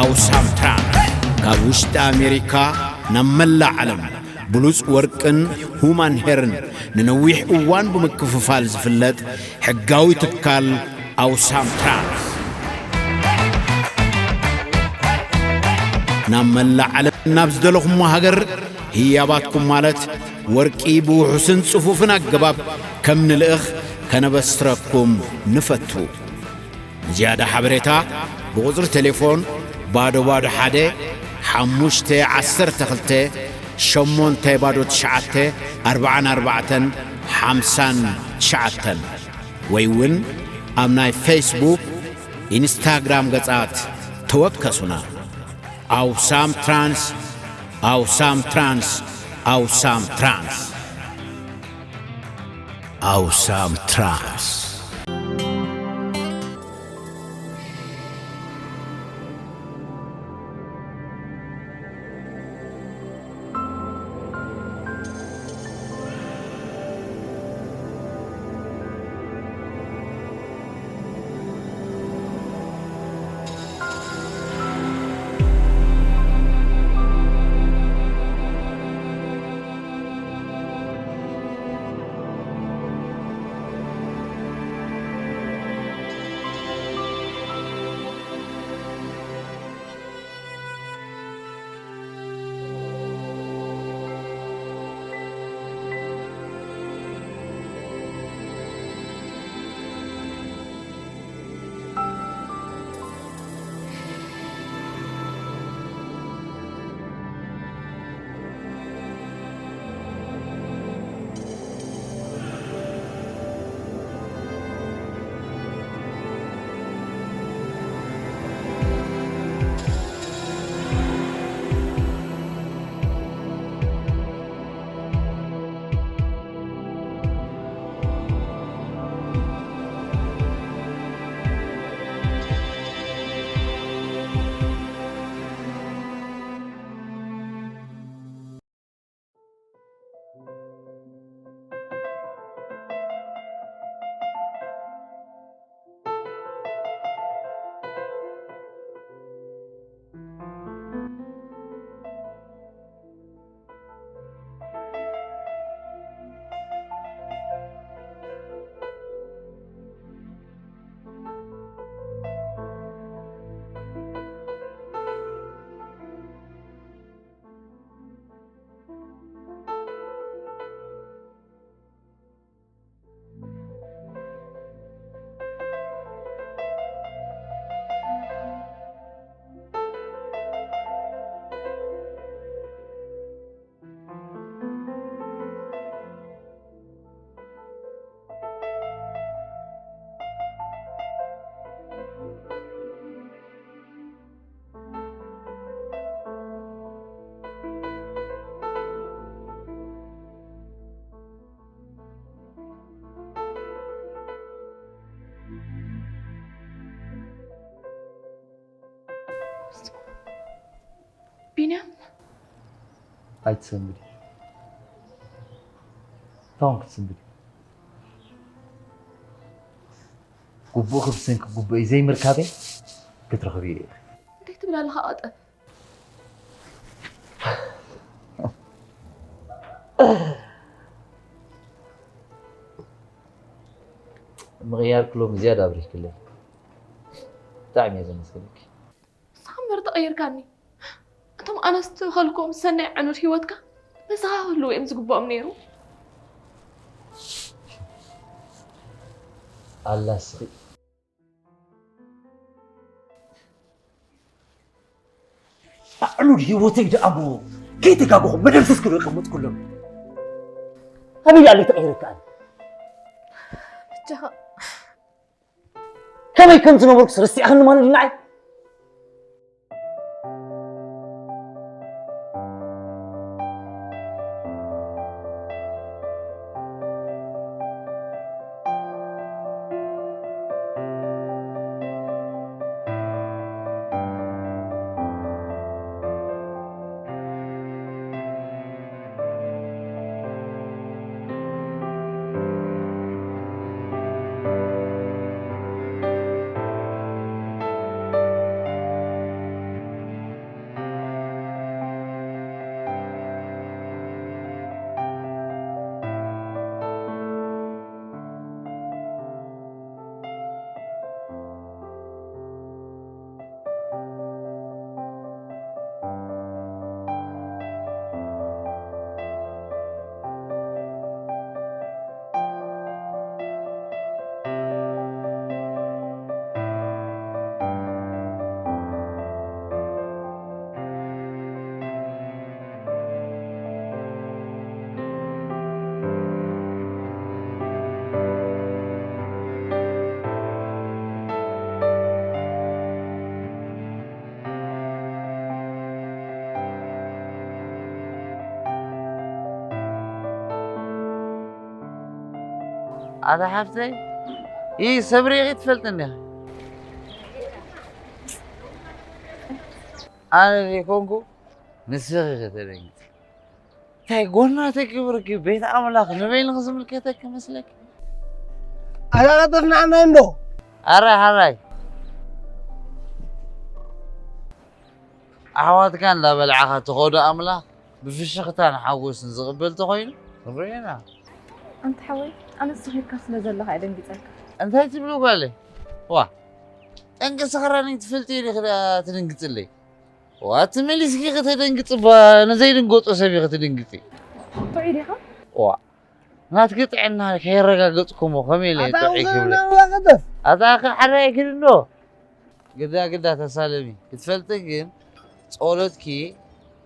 ኣውሳም ትራንስ ካብ ውሽጢ ኣሜሪካ ናብ መላእ ዓለም ብሉጽ ወርቅን ሁማን ሄርን ንነዊሕ እዋን ብምክፍፋል ዝፍለጥ ሕጋዊ ትካል ኣውሳም ትራንስ፣ ናብ መላእ ዓለም ናብ ዝደለኹሞ ሃገር ህያባትኩም ማለት ወርቂ ብውሑስን ጽፉፍን ኣገባብ ከም ንልእኽ ከነበስረኩም ንፈቱ። ንዝያዳ ሓበሬታ ብቁጽሪ ቴሌፎን ባዶ ባዶ ሓደ ሓሙሽተ ዓሰርተ ክልተ ሸሞንተ ባዶ ትሽዓተ ኣርባዓን ኣርባዕተን ሓምሳን ትሽዓተን ወይ እውን ኣብ ናይ ፌስቡክ፣ ኢንስታግራም ገጻት ተወከሱና። ኣውሳም ትራንስ፣ ኣውሳም ትራንስ፣ ኣውሳም ትራንስ። ኣውሳም ትራንስ። ቢንያም፣ ኣይትሰንብዲ። ታውን ክትስንብዲ? ግቡእኪ ብሰንኪ ግቡእይ ዘይምርካበይ ክትረኽብዮ ኢኺ። እንታይ ትብል ኣለኻ ቀጠፍ? ምቕያርኪ ሎሚ ዝያዳ ኣብሪህክለይ። ብጣዕሚ እየ ዘመስግነኪ። ንስኻ እምበር ተቐይርካኒ። እቶም ኣነ ዝትኸልክዎም ሰናይ ዕኑድ ህይወትካ በስኻ ክህልዉ እዮም ዝግብኦም ነይሩ። ኣላ ስኺ ኣዕኑድ ህይወተይ ደኣ እሞ ከይተጋገኹ መደምሰስ ክዶ የቐመጥኩሎም። ኣበይ ደኣ ኣለይ ተቐይረካ ኣነ? ብቻኻ ከመይ ከም ዝነበርኩስ ረሲዕኽኒ ማለት ድዩ ንዓይ? ኣታ ሓፍተይ፣ ይህ ሰብሪ ኢኺ ትፈልጥኒ ኢኺ። ኣነ ዘይኮንኩ ንስኺ ኢኺ ተደንግጽ። እንታይ ጎና ተግብርኪ ቤት ኣምላኽ ንበይንኺ ዝምልከተኪ መስለኪ? ኣታ ቀጠፍ ንዓና እንዶ። ኣረ ሓራይ፣ ኣሕዋትካ እንዳበልዓኻ ትኸዶ ኣምላኽ ብፍሽኽታን ሓጎስን ዝቕበል ተኾይኑ ርኤና። ኣንተ ሓወይ፣ ኣነ ዝኽርካ ስለ ዘለኻ እየ ደንጊጸልካ። እንታይ ትብሉ ጓለይ? ዋ፣ ጠንቂ ሰኽራን ትፈልጥዮ ዲኺ ደኣ ትድንግጽለይ? ዋ፣ ተመሊስኪ ከተደንግጽ እባ ንዘይድንገጾ ሰብ ኢኺ ትድንግጺ። ጥዑይ ዲኻ? ዋ፣ ናትኪ ጥዕና ከየረጋገጽኩሞ ከመይ ኢለ እየ ኣታ ጥዑይ ክብለ? ውዘና ውላ ቀጠፍ ኣታ ኸ ሓደ ኣይክድን ዶ? ግዳ ግዳ ተሳለሚ። ክትፈልጢ ግን ጸሎትኪ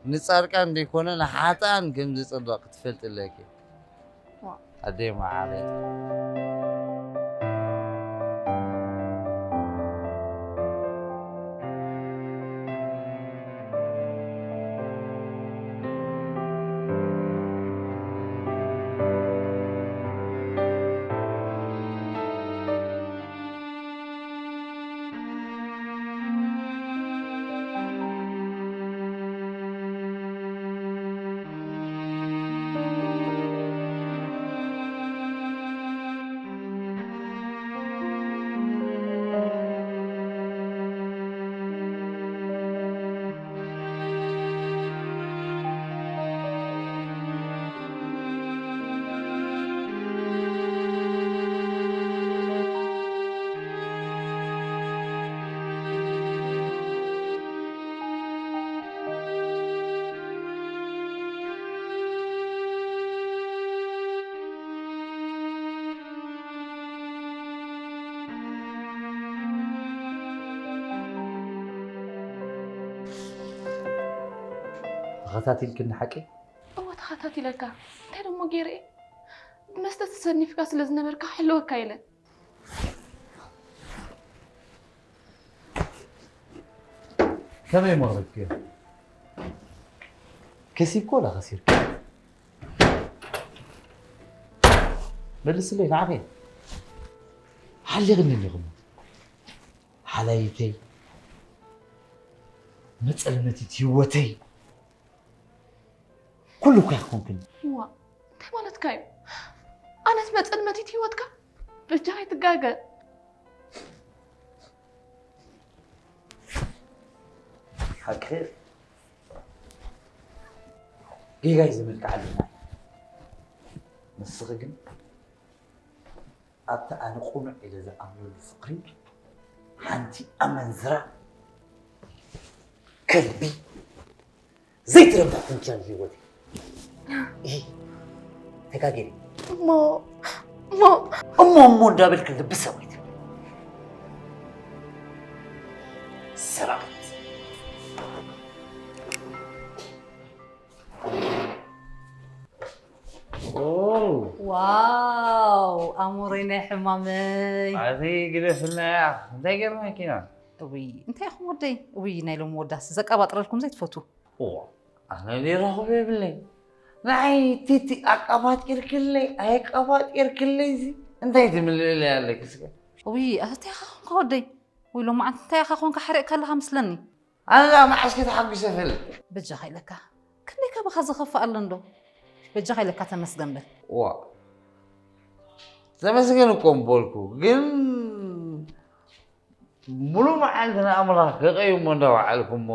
ንጻድቃን ዘይኮነ ንሓጥኣን ከም ዝጽድቕ ክትፈልጢ ኣለኪ። ዋእ። ኣደይ መዓረይ። ተኸታቲልክኒ ሓቂ? እወ ተኸታቲለካ። እንታይ ደሞ ገይረ እየ? መስተ ተሰኒፍካ ስለ ዝነበርካ ክሕልወካ ኢለ። ከመይ መኽረትክዮ? ከሲብኮ ላ ከሲርክ? መልስለይ ንዓኸ። ሓሊኽኒ እንዲኹም። ሓላይተይ፣ መጸልመቲት ህይወተይ፣ ኩሉ እኮ ኢኺ ኮንክኒ። ዋ፣ እንታይ ማለትካ እዩ? ኣነስ መጸልመቲት ህይወትካ? በጃኻ ኣይትጋገ። ሓቂ ጌጋይ ዝብል ክዓልና። ንስኺ ግን ኣብቲ ኣነ ቁኑዕ ኢለ ዝኣምነሉ ፍቕሪ ሓንቲ ኣመንዝራ ከልቢ ዘይትረብሕ ኮንኪ ኣብ ህይወተይ። እሂ፣ ተጋጊረ። እሞ እሞ እሞ እሞ እንዳበልክ ልቢ ሰብ ኣይትብል። ሰራቒት። ዋው ኣሞረይ ናይ ሕማመይ ኣቲ ግደፍልና ያ እንታይ ገርመኪና እውይ እንታይ ኢኹም ወደይ እውይ ናይ ሎም ወዳስ ዘቀባጥረልኩም ዘይትፈቱ እዋ ኣነ ሊረኽብ የብለይ ንዓይ ቲቲ ኣቃባጢርክለይ ኣየቃባጢርክለይ ዚ እንታይ ትምልእለይ ኣለኪ ስከ እውይ ኣቲ ኢኻ ኾንካ ወደይ ወይ ሎማዓንቲ እንታይ ኢኻ ኾንካ ሓሪቕካ ኣለኻ ምስለኒ ኣነ ደኣ መዓስ ከተሓጒሰ ፈልጥ በጃኻ ኢለካ ክንደይ ካባኻ ዝኸፍእ ኣሎ እንዶ በጃኻ ኢለካ ተመስገን በል ዋ ተመስገን እኮ እምበልኩ ግን ሙሉእ መዓልቲ ንኣምላኽ ከቐይሞ እንዳወዓልኩሞ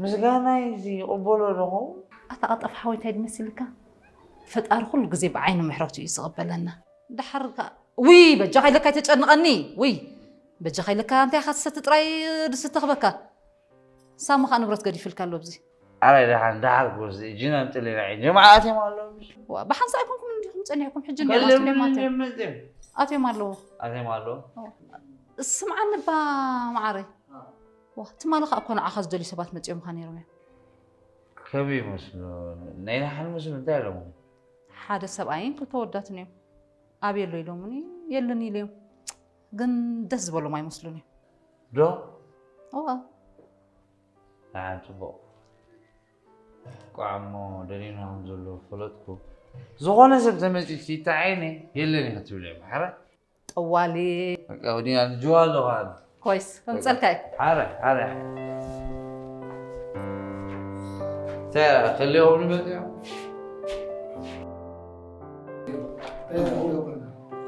ምስጋናይ እዚ ይቕበሎ ዶ ኸውን ኣታ ቀጠፍ ሓወይ እንታይ ድመሲልካ ፈጣሪ ኩሉ ግዜ ብዓይኒ ምሕረቱ እዩ ዝቕበለና ድሓር ከ ውይ በጃኻ ኢለካ ኣይተጨንቐኒ ውይ በጃኻ ኢለካ እንታይ ኢኻ ትሰቲ ጥራይ ድስቲ ክበካ ሳሚ ኸኣ ንብረት ገዲፍልካ ኣሎ ኣብዚ ኣራይ ደሓን ደሓር ክወስድ እጅና ምጥልና ጀማዓ ኣትዮም ኣለዉ ዋ ብሓንሳ ኣይኮንኩም እንዲኹም ጸኒሕኩም ሕጂ እንዲኹም ኣትዮም ኣትዮም ኣለዉ ኣትዮም ኣለዉ ስምዓኒ ባ መዓረይ ዋ ትማሊ ኸኣ እኮ ንዓኻ ዝደልዩ ሰባት መጺኦምኻ ነይሮም እዮም ከመይ ይመስሉ ናይ ደሓን መስሉ እንታይ ኣለዎም ሓደ ሰብኣይን ክልተ ወዳትን እዮም ኣበይ ኣሎ ኢሎምኒ የለን ኢለዮም ግን ደስ ዝበሎም ኣይመስሉን እዮም ዶ እዋ ደሓን ጽቡቕ ቋዕሞ ደሊና ከም ዘሎ ፈለጥኩ። ዝኾነ ሰብ ተመጺኡ እቲ ዓይነ የለን ኢኻ ትብል እያ፣ ማሕረ? ጠዋሊ። በቃ፣ ወዲና ንጅዋ ኣለኹ ኣነ። ኮይስ፣ ከምጸልካ እዩ። ሓረ፣ ሓረ። እንታይ፣ ክልኤኹም ንመጽኡ?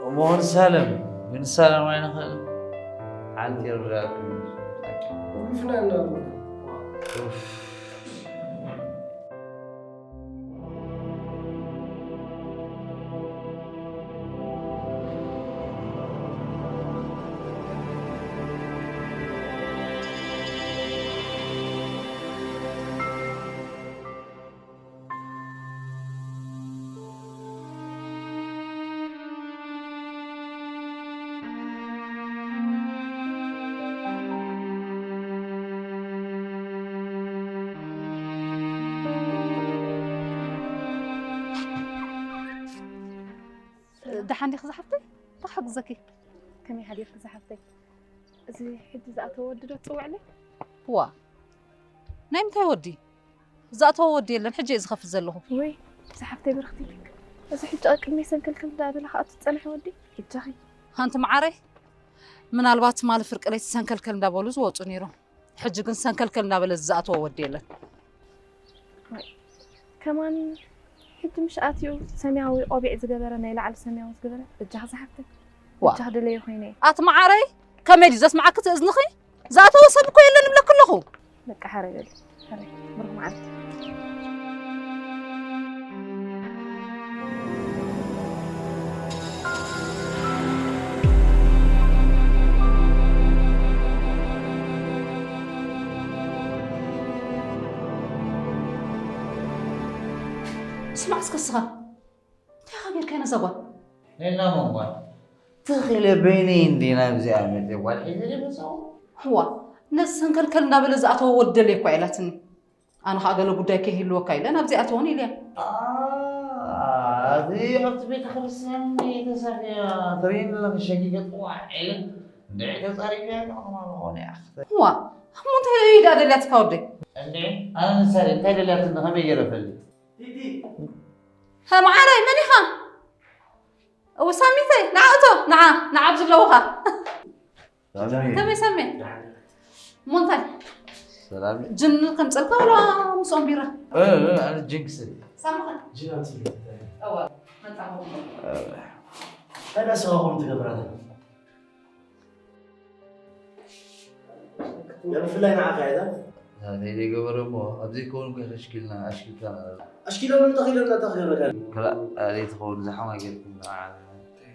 እሞ ክንሳለም፣ ክንሳለም ኣይንኽእልን። ሓንቲ ይርዳእኩም። ወጊፍና ኢና። ኡፍ። ደሓን ዲኺ ዝሓፍተይ? እንታይ ክሕግዘኪ? ከመይ ሓዲርኪ ዝሓፍተይ? እዚ ሕጂ ዝኣተወ ወዲ ዶ ትጽውዕለይ? ዋ፣ ናይ ምንታይ ወዲ? ዝኣተወ ወዲ የለን፣ ሕጂ እየ ዝኸፍት ዘለኹ። ወይ፣ ዝሓፍተይ ብርኽቲ፣ እዚ ሕጂ ኣብ ቅድመይ ሰንከልከል እንዳበለ ክኣቱ ዝጸንሐ ወዲ፣ በጃኺ። ሓንቲ መዓረይ፣ ምናልባት ትማሊ ፍርቂ ለይቲ ሰንከልከል እንዳበሉ ዝወጹ ነይሮም። ሕጂ ግን ሰንከልከል እንዳበለ ዝኣተወ ወዲ የለን። ወይ፣ ከማን ሕጂ ምሽ ኣትዩ ሰማያዊ ቆቢዕ ዝገበረ፣ ናይ ላዕሊ ሰማያዊ ዝገበረ፣ በጃኺ ዝሓፍተይ፣ ዋ። በጃኺ ድለዮ ኮይነ እየ። ኣቲ መዓረይ፣ ከመይ ድዩ ዘስምዓኪ ትእዝንኺ? ዝኣተወ ሰብ እኮ የለን እብለኪ ኣለኹ። በቃ ሓረይ በሊ፣ ሓረይ፣ ብሩኽ መዓልቲ። ስማዕ እስከ እስኻ፣ እንታይ ኢኻ ጌርካያ ነዛ ጓል? ሌላ መን ጓል? ትኽ ኢለ በይነይ እንዲ ናብዚኣ መፅየ ጓል ሒዘ መፃኹ። እዋ፣ ነዚ ሰንከልከል እንዳበለ ዝኣተወ ወዲ ደልየ እኳ ኢላትኒ። ኣነ ኸዓ ገለ ጉዳይ ከይህልወካ ኢለ ናብዚ ኣትወን ኢለያ። ኣ፣ እዚ ኣብቲ ቤተ ክርስቲያን ተሳፊያ ትርእይኒ ኣለኺ ሸጊገ ጥዋዕ ኢለ እንድዒ ተፃሪፈያ ኣለኹ ማለት ኾነ እያ። እዋ፣ እሞ እንታይ ኢዳ ደልያትካ ወደይ? እንዴ፣ ኣነ ንሳ እንታይ ደልያትኒ ከመይ ገይረ እፈልጥ? ሀ፣ መዓረይ፣ መን ኢኻ? እው፣ ሳሚተይ፣ ንዓ እቶ፣ ንዓ፣ ንዓ ኣብዚ ኣለውኻ። ሰላም እዩ። ከመይ ሰሜ? እሞ እንታይ? ሰላም እዩ። ጅን ከምፀልካ ዋላ ምስኦም ቢራ? እ፣ እ፣ ኣነ ጅንክስ። ሳምኻ? ጅን ኣምፅእ። እዋ፣ መጣኹ። እ። ታዲያ ስኻ ከምኡ ትገብር ኣታ? ያ ብፍላይ ንዓኻ እያ እዛ። ናተይ ዘይገበረ እሞ፣ ኣብ ዘይከውን እኮ ከሽኪልና፣ ኣሽኪልካ። ኣሽኪሎም እንተ ኺሎም ናታ ክገብረካ። ክላእ፣ ዘይትኸውን ዛሕማ ጌርኩም ንዓ።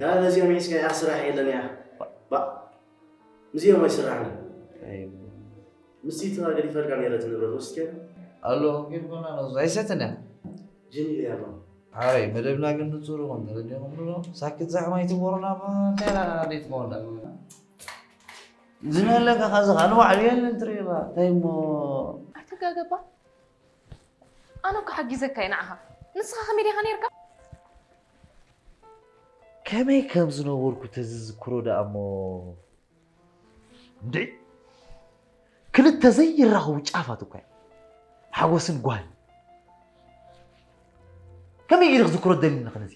ያ ነዚኦም ሒዝካ እያ ስራሕ የለን እያ። ባ፣ ምስዚኦም ኣይስራሕን። ኣይ። ምስቲ እታ ገዲፈልካ ነይረ እቲ ንብረት ወሲድካዮ? ኣሎ፣ ጌርኩና ነው። ኣይሰትን እያ። ጅን ኢለ እያ ኣሎ። ሓራይ፣ መደብና ግን ንጹር ይኹን፣ ተረዲእኹም ዶ? ሳክት ዛሕማ ኣይትግበሩና፣ እባ እንታይ ኢና እንዴት መወዳ? ዝመለካ ኸዚ ኸኣ ንባዕሉ የለን ትርእይዋ፣ እንታይ እሞ? ኣይተጋገባ። ኣነ እኮ ሓጊዘካ እየ ንዓኻ። ንስኻ ከመይ ዲኻ ነይርካ? ከመይ ከም ዝነበርኩ ተዝዝክሮ ደኣ እሞ። እንዴ! ክልተ ዘይራኸቡ ጫፋት እኮ እዮም። ሓጎስን ጓህን። ከመይ ኢሉ ክዝክሮ ደሊኒ ነዚ?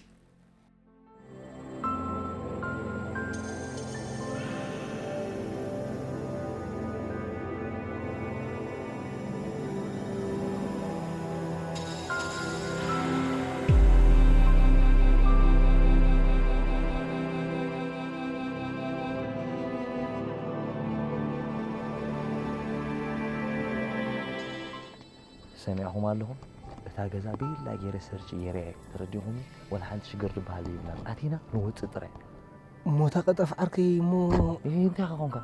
ሰሚዕኹም ኣለኹም? እታ ገዛ ቤላ ገይረ ሰርች ገይረ እየ። ተረዲኹም? ወላ ሓንቲ ሽግር ዝበሃል የብልናን። ኣቲና ንወፅእ ጥራይ። እሞ እታ ቀጠፍ ዓርከይ እሞ እ፣ እንታይ ኸ ኾንካ?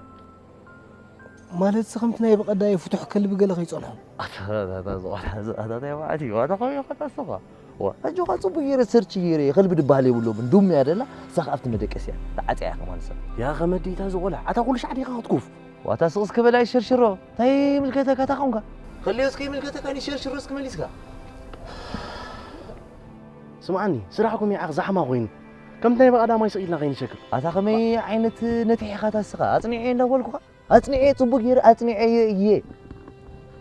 ማለት፣ ከምቲ ናይ ብቐዳይ ፍቱሕ ከልቢ ገለ ከይጸንሖ። ኣታ፣ ኣታ፣ ኣታ፣ ዝቖልዓ፣ ኣታ፣ ኣታ፣ ኣታ፣ ኣታ፣ ኣታ፣ ኸ፣ ኸ፣ ኣታ፣ ስኻ። ዋ፣ ሕጂ ኸ ጽቡቅ ገይረ ሰርች ገይረ፣ ከልቢ ድበሃል የብሎምን። ዱም እያ ደላ፣ እሳ ኸ ኣብቲ መደቀስያ ተዓጽያ እያ ከማን እሳ። ያ ኸመዲ እታ ዝቖልዓ፣ ኣታ ኩሉ ሻዕ ዲኻ ክትኩፍ? ዋታ ስቕ እስከ በል ኣይትሸርሽሮ። እንታይ ይምልከተካ እታ ኾንካ? ኸልዮ እስከ ይምልከተካ፣ ንሸርሽሮ እስኪ መሊስካ። ስምዓኒ፣ ስራሕኩም ይዓኽ ዛሕማ ኮይኑ። ከምቲ ናይ ብቐዳማይ ስቕ ኢልና ከይንሸክም። ኣታ ኸመይ ዓይነት ነቲሕ ኢኻ እታ ስኻ? ኣጽኒዐ እንዳበልኩኻ? ኣጽኒዐ፣ ጽቡቅ ገይረ ኣጽኒዐ እየ፣ እየ።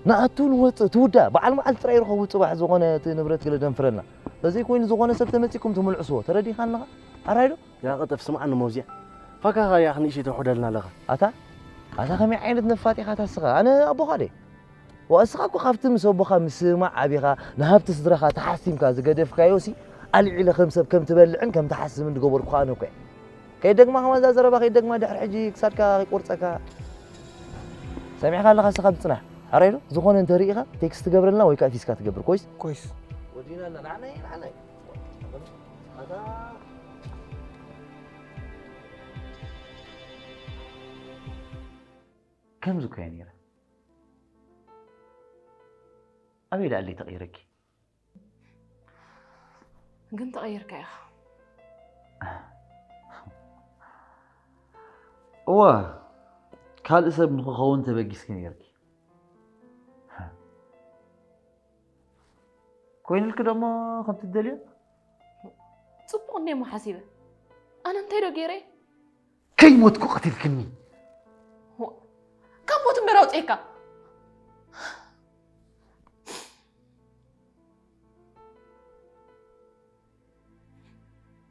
ንኣቱ ንወፅእ ትውዳእ። በዓል መዓልቲ ጥራይ ይረኸቡ፣ ፅባሕ ዝኾነ እቲ ንብረት ገለ ደንፍረልና። ተዘይኮይኑ ዝኾነ ሰብ ተመፂኩም ትምልዕስዎ። ተረዲኻ ኣለኻ? ኣራይ ዶ? ያ ቀጠፍ፣ ስምዓኒ ሞዝያ። ፋካኻ ያኽ ንእሽተይ ተውሕደልና ኣለኻ። ኣታ ኣታ ከመይ ዓይነት ነፋጥ ኢኻ ታስኻ? ኣነ ኣቦኻ ደ? ወእስኻ እኮ ካብቲ ምስ ኣቦኻ ምስማዕ ዓቢኻ ንሃብቲ ስድራኻ ተሓሲምካ ዝገደፍካዮሲ ኣልዒለ ከም ሰብ ከም ትበልዕን ከም ትሓስምን ዝገበርኩኻ ኣነ እኮ እየ። ከይደግማ ከማዛ ዘረባ ከይደግማ ድሕሪ ሕጂ ክሳድካ ከይቆርፀካ። ሰሚዕካ ኣለኻ እስኻ ብፅናሕ። ኣራይ ዶ? ዝኾነ እንተርኢኻ ቴክስት ትገብረልና ወይ ከዓ ፊስካ ትገብር ኮይስ? ኮይስ። ወዲና ኣለና። ንዓናይ ንዓናይ። ኣታ ከምዚ እኮ እያ ነይራ። ኣበይ ደኣለይ ተቐይረኪ? ግን ተቐይርካ ኢኻ። እዋ ካልእ ሰብ ንክኸውን ተበጊስኪ ነይርኪ። ኮይኑልኪ ደሞ ከምቲ ትደልዮ? ፅቡቕ እንደ እሞ ሓሲበ ኣነ እንታይ ዶ ገይረ? ከይሞትኩ ቀቲልክኒ። ካብ ሞት እምበር ኣውፅኤካ።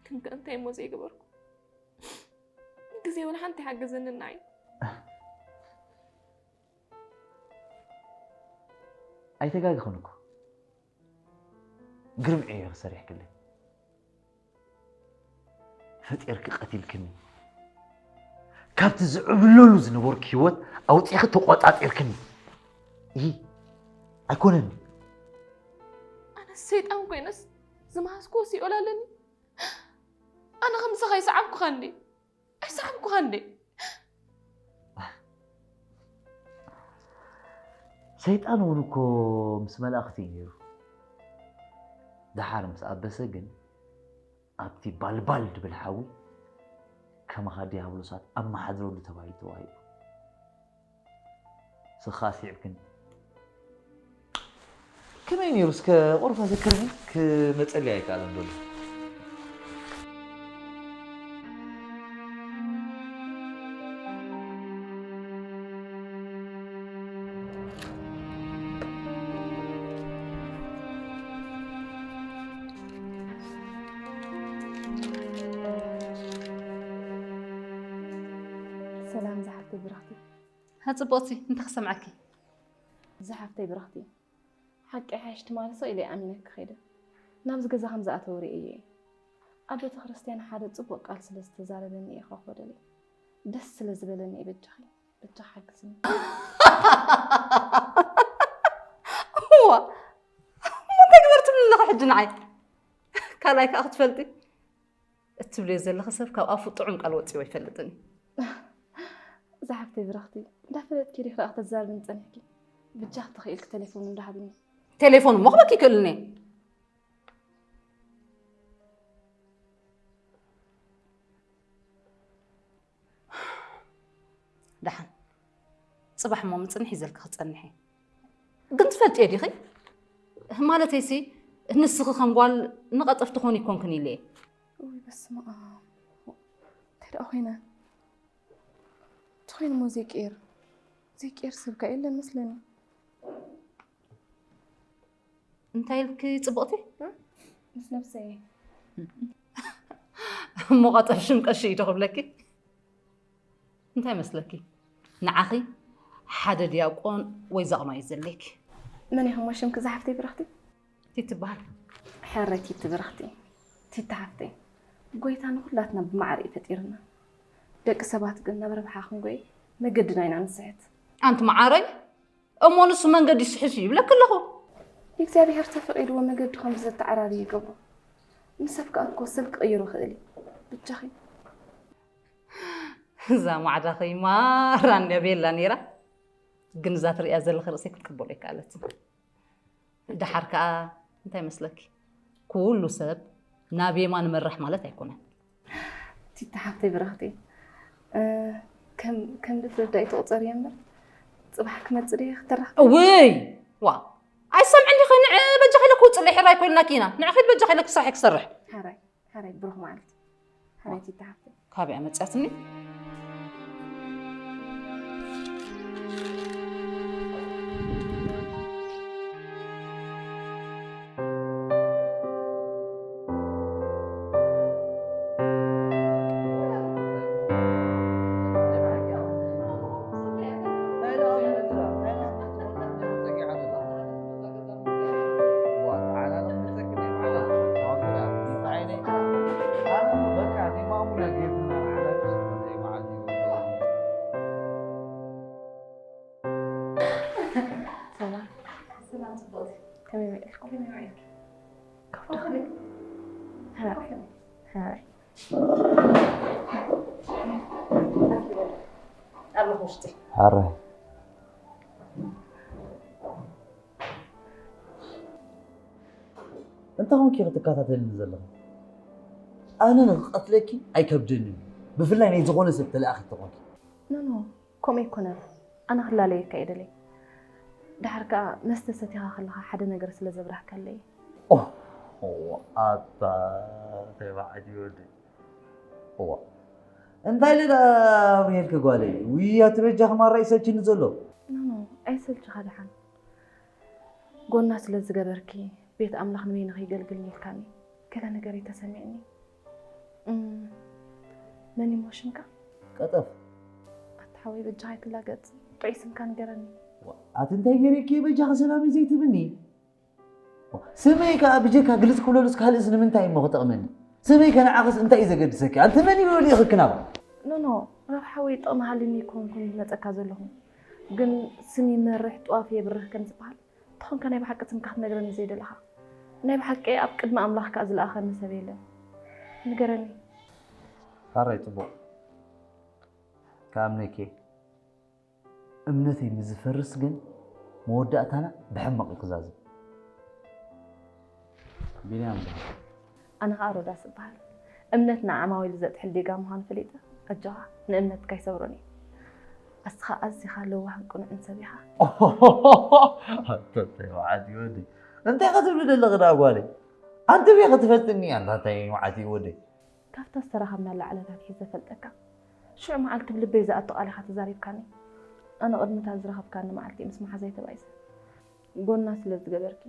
ክንከ እንታይ እሞ ዘይገበርኩ? ግዜ እውን ሓንቲ ሓገዘኒ ንዓይ። ኣይተጋግኽን እኮ ግርም ዕዮ ክሰሪሕክለይ ፈጢርኪ ቀቲልክኒ። ካብቲ ዝዕብለሉ ዝነበርኩ ህይወት ኣውፂኺ ተቆፃፂርክኒ። ይህ ኣይኮነን። ኣነ ሰይጣን ኮይነስ ዝመሃዝኩዎ ሲኦል ኣለኒ። ኣነ ከምዚ ከይሰዓብኩኻ እንዴ? ኣይሰዓብኩኻ እንዴ? ሰይጣን እውን እኮ ምስ መላእኽቲ እዩ ነይሩ። ደሓር ምስ ኣበሰ ግን ኣብቲ ባልባል ድብል ሓዊ ከማኻ ዲያብሎሳት ኣመሓድረሉ ተባሂሉ ተዋሂቡ። ስኻ ስዒብክኒ። ከመይ ነይሩ እስከ ቁሩብ ኣዘክርኒ፣ ክመፀሊ ኣይከኣለን ዘሎ። ሰላም ዝሓፍተይ ብርኽቲ። ሃ ጽቡቕቲ፣ እንታይ ክሰምዓኪ? ዝሓፍተይ ብርኽቲ፣ ሓቂ ሓይሽ ትማሊ ሰው ኢለ ኣሚነኪ ከይደ። ናብዚ ገዛ ከም ዝኣተወ ርእየ እየ። ኣብ ቤተ ክርስቲያን ሓደ ጽቡቕ ቃል ስለ ዝተዛረበኒ እየ ከኽቦ ደልየ። ደስ ስለ ዝበለኒ እየ በጃኺ። በጃኺ ሓግዝኒ። እዋ፣ እንታይ ግበር ትብሊ ኣለኺ ሕጂ ንዓይ? ካልኣይ ከኣ ክትፈልጢ፣ እትብልዮ ዘለኺ ሰብ ካብ ኣፉ ጥዑም ቃል ወጺዎ ኣይፈልጥን እዩ። ዝሓፍተይ ብርኽቲ፣ እንዳፈለጥኪ ዲኺ ደኣ ከተዛርብኒ ጸኒሕኪ? በጃኺ ተኽኢልኪ ቴሌፎኑ እንዳሃብኒ። ቴሌፎን እሞ ክበኪ ይክእልኒ እየ። ደሓን፣ ጽባሕ እሞ ምጽንሕ ይዘልኪ ክጸንሕ እየ። ግን ትፈልጥዮ ዲኺ? ማለተይሲ፣ ንስኺ ከም ጓል ንቐጠፍ ትኾኒ ኣይኮንክን ኢለ እየ። ውይ በስመ ኣብ። እንታይ ደኣ ኮይነ? ተኾይኑ እሞ ዘይቅየር ዘይቅየር ሰብ ከ የለን መስለኒ። እንታይ ኢልኪ ጽቡቕቲ? ምስ ነብሰይ እየ። እሞ ቀጠፍ ሽም ቀሺ እዩ ዶ ክብለኪ? እንታይ መስለኪ? ንዓኺ ሓደ ዲያቆን ወይ ዘቕማ እዩ ዘድልየኪ። መን ኢኺ እሞ ሽምኪ ዝሓፍተይ ብርኽቲ? ቲቲ ትበሃል። ሕራይ ቲቲ ብርኽቲ። ቲቲ ሓፍተይ፣ ጎይታ ንኹላትና ብማዕረ እዩ ፈጢርና። ደቂ ሰባት ግን ናብ ረብሓ ክንጎይ መገድና ኢና ንስሕት። ኣንቲ መዓረይ፣ እሞ ንሱ መንገዲ ስሕት እዩ ይብለኪ ኣለኹ። እግዚኣብሔር ተፈቒድዎ መገድኹም ብዘተዓራሪ ይገብሮ። ንሰብ ከኣ እኮ ሰብ ክቕይሮ ይኽእል እዩ። ብጃኺ። እዛ ማዕዳኺ ማራ እንድያ ቤላ ነይራ። ግን እዛ ትርእያ ዘለኺ ርእሰይ ክትቅበሎ ኣይከኣለትን። ደሓር ከኣ እንታይ መስለኪ? ኩሉ ሰብ ናብ የማን መራሕ ማለት ኣይኮነን። ቲቲ ሓፍተይ ብርኽቲ፣ እ፣ ከም ከም ድፍረት ዳኣ ኣይትቑጸርዮ እምበር፣ ጽባሕ ክመጽእ ድየ ክትራኸብ? እውይ! ዋ! ኣይሰምዕን ዲኺ? ንዕ በጃኺ ኢለኪ ውጽእ፣ ሕራይ ኮይንናኪ ኢና። ንዕ ኺድ በጃኺ ኢለኪ ስራሐይ ክሰርሕ። ሕራይ፣ ሕራይ፣ ብሩኽ መዓልቲ። ሕራይ ቲቲ ሓፍተይ። ካበይ ኣመጽኣትኒ? ሃይ። ኣለኹ ውሽጢ። ሓራይ እንታይ ኮንኪ ክትከታተልኒ ዘለኺ? ኣነ ንክቐትለኪ ኣይከብደንን፣ ብፍላይ ናይ ዝኾነ ሰብ ተለኣኺ ተኾንኪ። ኖ ኖ፣ ከምኡ ኣይኮነን። ኣነ ክላለየካ እየ ደለይ። ድሓር ከኣ መስተ ሰቲኻ ከለኻ ሓደ ነገር ስለ ዘብራህካለይ። ኣታ ተባዕት ይወዲ እዋ እንታይ ኢለ ደኣ ኣብርሄልኪ ጓለይ? ውይ ኣቲ በጃኺ ማራ ይሰልችኒ ዘሎ። ኖ ኖ፣ ኣይሰልችኻ ድሓን። ጎና ስለ ዝገበርኪ ቤት ኣምላኽ ንበይኒ ከይገልግል ኢልካኒ ገለ ነገር እዩ ተሰሚዕኒ። እም፣ መን እሞ ሽምካ? ቀጠፍ። ኣቲ ሓወይ በጃኻ ኣይትላገጽ፣ ጥዑይ ስምካ ንገረኒ። ኣቲ እንታይ ገይረኪ በጃኺ ሰላም ዘይትብኒ? ስመይ ከኣ ብጀካ ግልጽ ክብለሉስ ካልእስ ንምንታይ እሞ ክጠቕመኒ? ስመይ ከነዓኽስ እንታይ እዩ ዘገድሰኪ? ኣንቲ መን እዩ ወዲእኺ ክናባ? ኖ ኖ፣ ረብሓ ወይ ጥቕሚ ሃልዩኒ ኣይኮንኩን ዝመጸካ ዘለኹ። ግን ስም ይመርሕ ጥዋፍ የብርህ ከም ዝበሃል፣ እንተኾንካ ናይ ብሓቂ ስምካ ክትነግረኒ ዘይደለኻ? ናይ ብሓቂ ኣብ ቅድሚ ኣምላኽ ከኣ ዝለኣኸኒ ሰብ የለን። ንገረኒ። ሓራይ ጽቡቕ። ክኣምነኪ እምነተይ ምስ ዝፈርስ ግን መወዳእታና ብሕማቕ እዩ ክዛዝም። ቢንያም በል። ኣነ ኸኣ ሮዳስ እበሃል። እምነት ንዓማዊሉ ዘጥሕል ዲጋ ምዃኑ ፈሊጠ፣ ኣጆኻ፣ ንእምነትካ ኣይሰብሮን እየ። ኣስኻ ኣዚኻ ለዋህን ቅኑዕን ሰብ ኢኻ። ኣንተተይ መዓት እዩ ወደይ። እንታይ ኢኻ ትብሊ ዘለኺ ደኣ ጓለይ? ኣንተ ቤ ክትፈልጥኒ ኣንታ እንታይ መዓት እዩ ወደይ? ካብታ ዝተራኸብናላ ዕለት ኣትሒዘ እፈልጠካ። ሽዑ መዓልቲ ብልበይ ዝኣቱ ቃል ኢኻ ተዛሪብካኒ። ኣነ ቅድሚ እታ ዝረኸብካኒ መዓልቲ ምስ መሓዛይ ተባኢሰ። ጎና ስለ ዝገበርኪ፣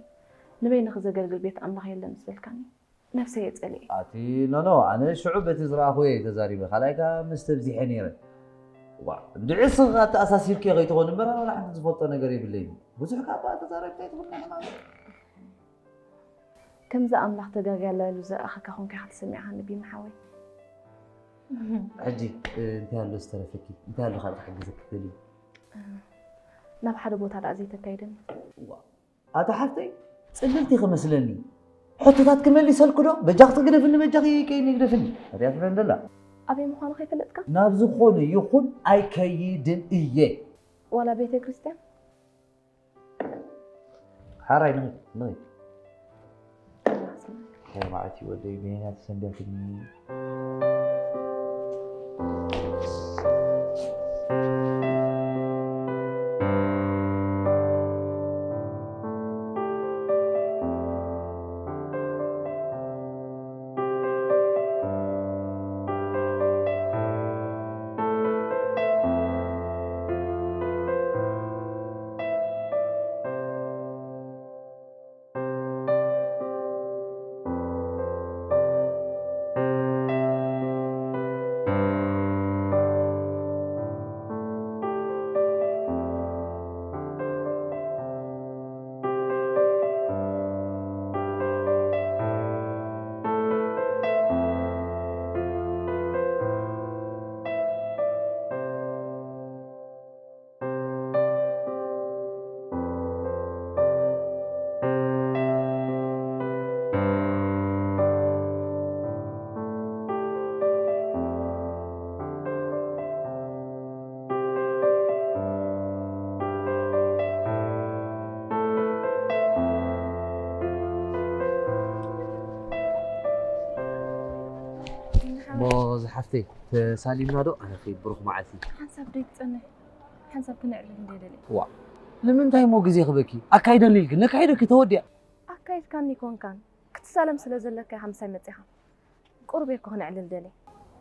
ንበይንኺ ዘገልግል ቤት ኣምላኽ የለን ምስ በልካኒ፣ ነብሰይ እየ ጸሊኤ። ኣቲ ኖኖ፣ ኣነ ሽዑ በቲ ዝረኣኹ እየ ተዛሪበ፣ ካልኣይ ከኣ ምስ ተብዚሐ ነይረ። ዋ፣ እንድዒ እስኺ ከኣ ተኣሳሲርክዮ ከይትኾኒ እምበር፣ ኣነ ዋላ ሓንቲ ዝፈልጦ ነገር የብለይን። ብዙሕ ከኣ እባ ተዛረብኪ ኣይትኹኒ ሕማም። ከምዚ ኣምላኽ ተጋግያላ ኢሉ ዝረኣኸካ ኮንካ ኢኻ ተሰሚዕኻኒ ቢኒ ሓወይ። ሕጂ እንታይ ኣሎ ዝተረፈኪ? እንታይ ኣሎ ካልእ ክሕግዘኪ ትደልዪ? ናብ ሓደ ቦታ ደኣ ዘይተካይደኒ። ዋ፣ ኣታ ሓፍተይ ጽልልቲ ክመስለኒ ሕቶታት ክመሊሰልኩ ዶ? በጃኺ ግደፍኒ፣ በጃኺ ከይኒ ግደፍኒ። ኣትያ ትብለን ደላ። ኣበይ ምዃኑ ከይፈለጥካ? ናብ ዝኾነ ይኹን ኣይከይድን እየ። ዋላ ቤተ ክርስቲያን? ሓራይ ንኺድ ንኺድ። እንታይ መዓት እዩ ወደይ፣ በየናይ ተሰንቢያትኒ? እሞ ዝሓፍተይ ተሳሊምና ዶ? ኣነ ኸይድ ብሩኽ መዓልቲ። ሓንሳብ ደይ ትጸንሕ፣ ሓንሳብ ክነዕልል እንደ ደለ። ዋ፣ ንምንታይ እሞ ግዜ ክበኪ? ኣካይደኒ ኢልኪ ነካይደኪ ተወዲያ። ኣካይድካኒ ኮንካን ክትሳለም ስለ ዘለካ ኢኻ ምሳይ መጺኻ። ቁሩብ እየ እኮ ክነዕልል ደለ።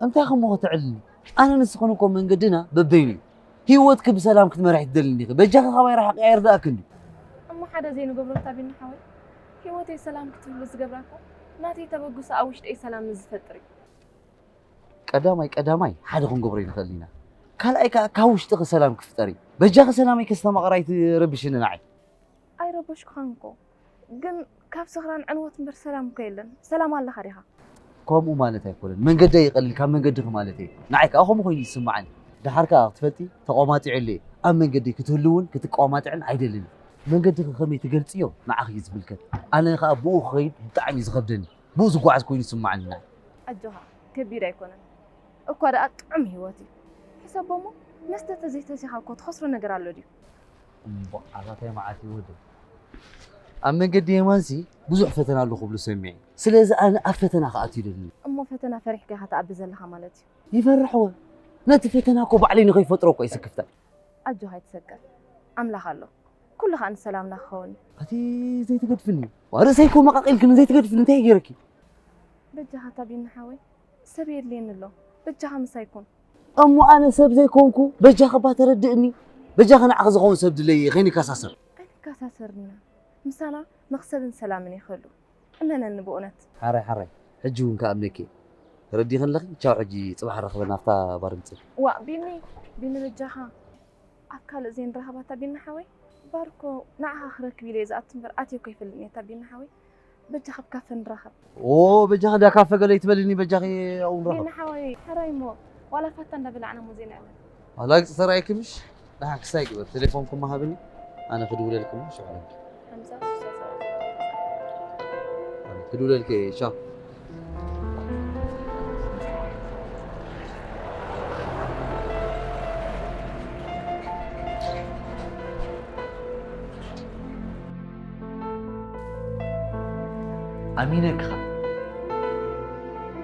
እንታይ እሞ ከተዕልልኒ? ኣነ ንስኽን እኮ መንገድና በበይኑ እዩ። ህይወትኪ ብሰላም ክትመርሒ ትደልኒ ኢኺ። በጃኺ ካባይ ርሓቂ ኣይርድኣክን ድዩ? እሞ ሓደ ዘይንገብሮ እንታ ቢኒ ሓወይ፣ ህይወተይ ሰላም ክትህሉ ዝገብራ እኮ ናተይ ተበግሶ ኣብ ውሽጠይ ሰላም ምስ ዝፈጥር እዩ። ቀዳማይ ቀዳማይ ሓደ ክንገብሮ ይንኽእል ኢና። ካልኣይ ከኣ ካብ ውሽጥኺ ሰላም ክፍጠር እዩ። በጃኺ ሰላመይ ከስተማቕራ ኣይትረብሽኒ ንዓይ። ኣይረበሽኩኻን እኮ፣ ግን ካብ ስኽራን ዕንወት እምበር ሰላም እኮ የለን። ሰላም ኣለኻ ዲኻ? ከምኡ ማለት ኣይኮነን። መንገደይ ይቐልል ካብ መንገድኺ ማለት እየ። ንዓይ ከኣ ከምኡ ኮይኑ ይስምዓኒ። ደሓር ከኣ ክትፈልጢ ተቋማጢዐሉ እየ። ኣብ መንገደይ ክትህልውን ክትቋማጥዕን ኣይደልን። መንገድኺ ከመይ ትገልጽዮ ንዓኺ እዩ ዝምልከት። ኣነ ከኣ ብኡ ክኸይድ ብጣዕሚ እዩ ዝኸብደኒ። ብኡ ዝጓዓዝ ኮይኑ ይስማዓኒ። ኣጆኻ፣ ከቢድ ኣይኮነን። እኳ ደኣ ጥዑም ህይወት እዩ። ሕሰቦ እሞ፣ መስተ ተዘይሰቲኻ እኮ ትኸስሮ ነገር ኣሎ ድዩ? እምቦ፣ ኣታ እንታይ መዓት እዩ ወደይ። ኣብ መንገዲ የማንሲ ብዙሕ ፈተና ኣሎ ክብሉ ሰሚዐ። ስለዚ ኣነ ኣብ ፈተና ክኣቱ ይደሊ። እሞ ፈተና ፈሪሕካ ኢኻ ትኣቢ ዘለኻ ማለት እዩ። ይፈርሕዎ። ነቲ ፈተና እኮ ባዕለይ ንኸይፈጥሮ እኮ ይስክፍታ። ኣጆኻ ኣይትሰከፍ። ኣምላኽ ኣሎ። ኩሉ ኸኣ ንሰላምና ክኸውን እዩ። ኣቲ ዘይትገድፍኒ። ርእሰይ እኮ መቓቒልክኒ ዘይትገድፍኒ እንታይ ገይረኪ? በጃኻ ታቢኒ ሓወይ። ሰብ የድልየኒ ኣሎ። በጃኻ ምሳይ ኩን። እሞ ኣነ ሰብ ዘይኮንኩ በጃኻ እባ ተረድእኒ። በጃኻ ንዓኺ ዝኸውን ሰብ ድለይ ከይንከሳሰር። ኣይንከሳሰር ኢና። ምሳና መኽሰብን ሰላምን ይኽእሉ። እመነኒ ብእውነት። ሓራይ ሓራይ። ሕጂ እውን ከኣምነኪ። ተረዲእኺ ኣለኺ? ቻው፣ ሕጂ ጽባሕ ንራኸበና ኣብታ ባር ምጽእ። ዋእ ቢኒ፣ ቢኒ በጃኻ። ኣብ ካልእ ዘይንራኸብ ኣታ ቢኒ ሓወይ። ባር እኮ ንዓኻ ክረክብ ኢለ እየ ዝኣቱ እምበር ኣትየ እኮ ኣይፈልጥን እየ ኣታ ቢኒ ሓወይ። በጃኻ ኣብ ካፈ ንራኸብ። ኦ፣ በጃኺ እንዳ ካፈ ገለ ይትበልኒ፣ በጃኺ ኣብኡ ንራኸብ። ቢኒ ሓወይ፣ ሕራይ እሞ ዋላ ፋታ እንዳበላዕና እሞ ዘይንዕለል። ዋላ ግጽ ተራእይኪ ምሽ? ደሓን ክስታይ ግበር፣ ቴሌፎንኩም ሃብኒ፣ ኣነ ክድውለልኩም ሽዑ። ሓምሳ ስሳ ሰባት። ክድውለልኪ፣ ቻው። ኣሚነክኻ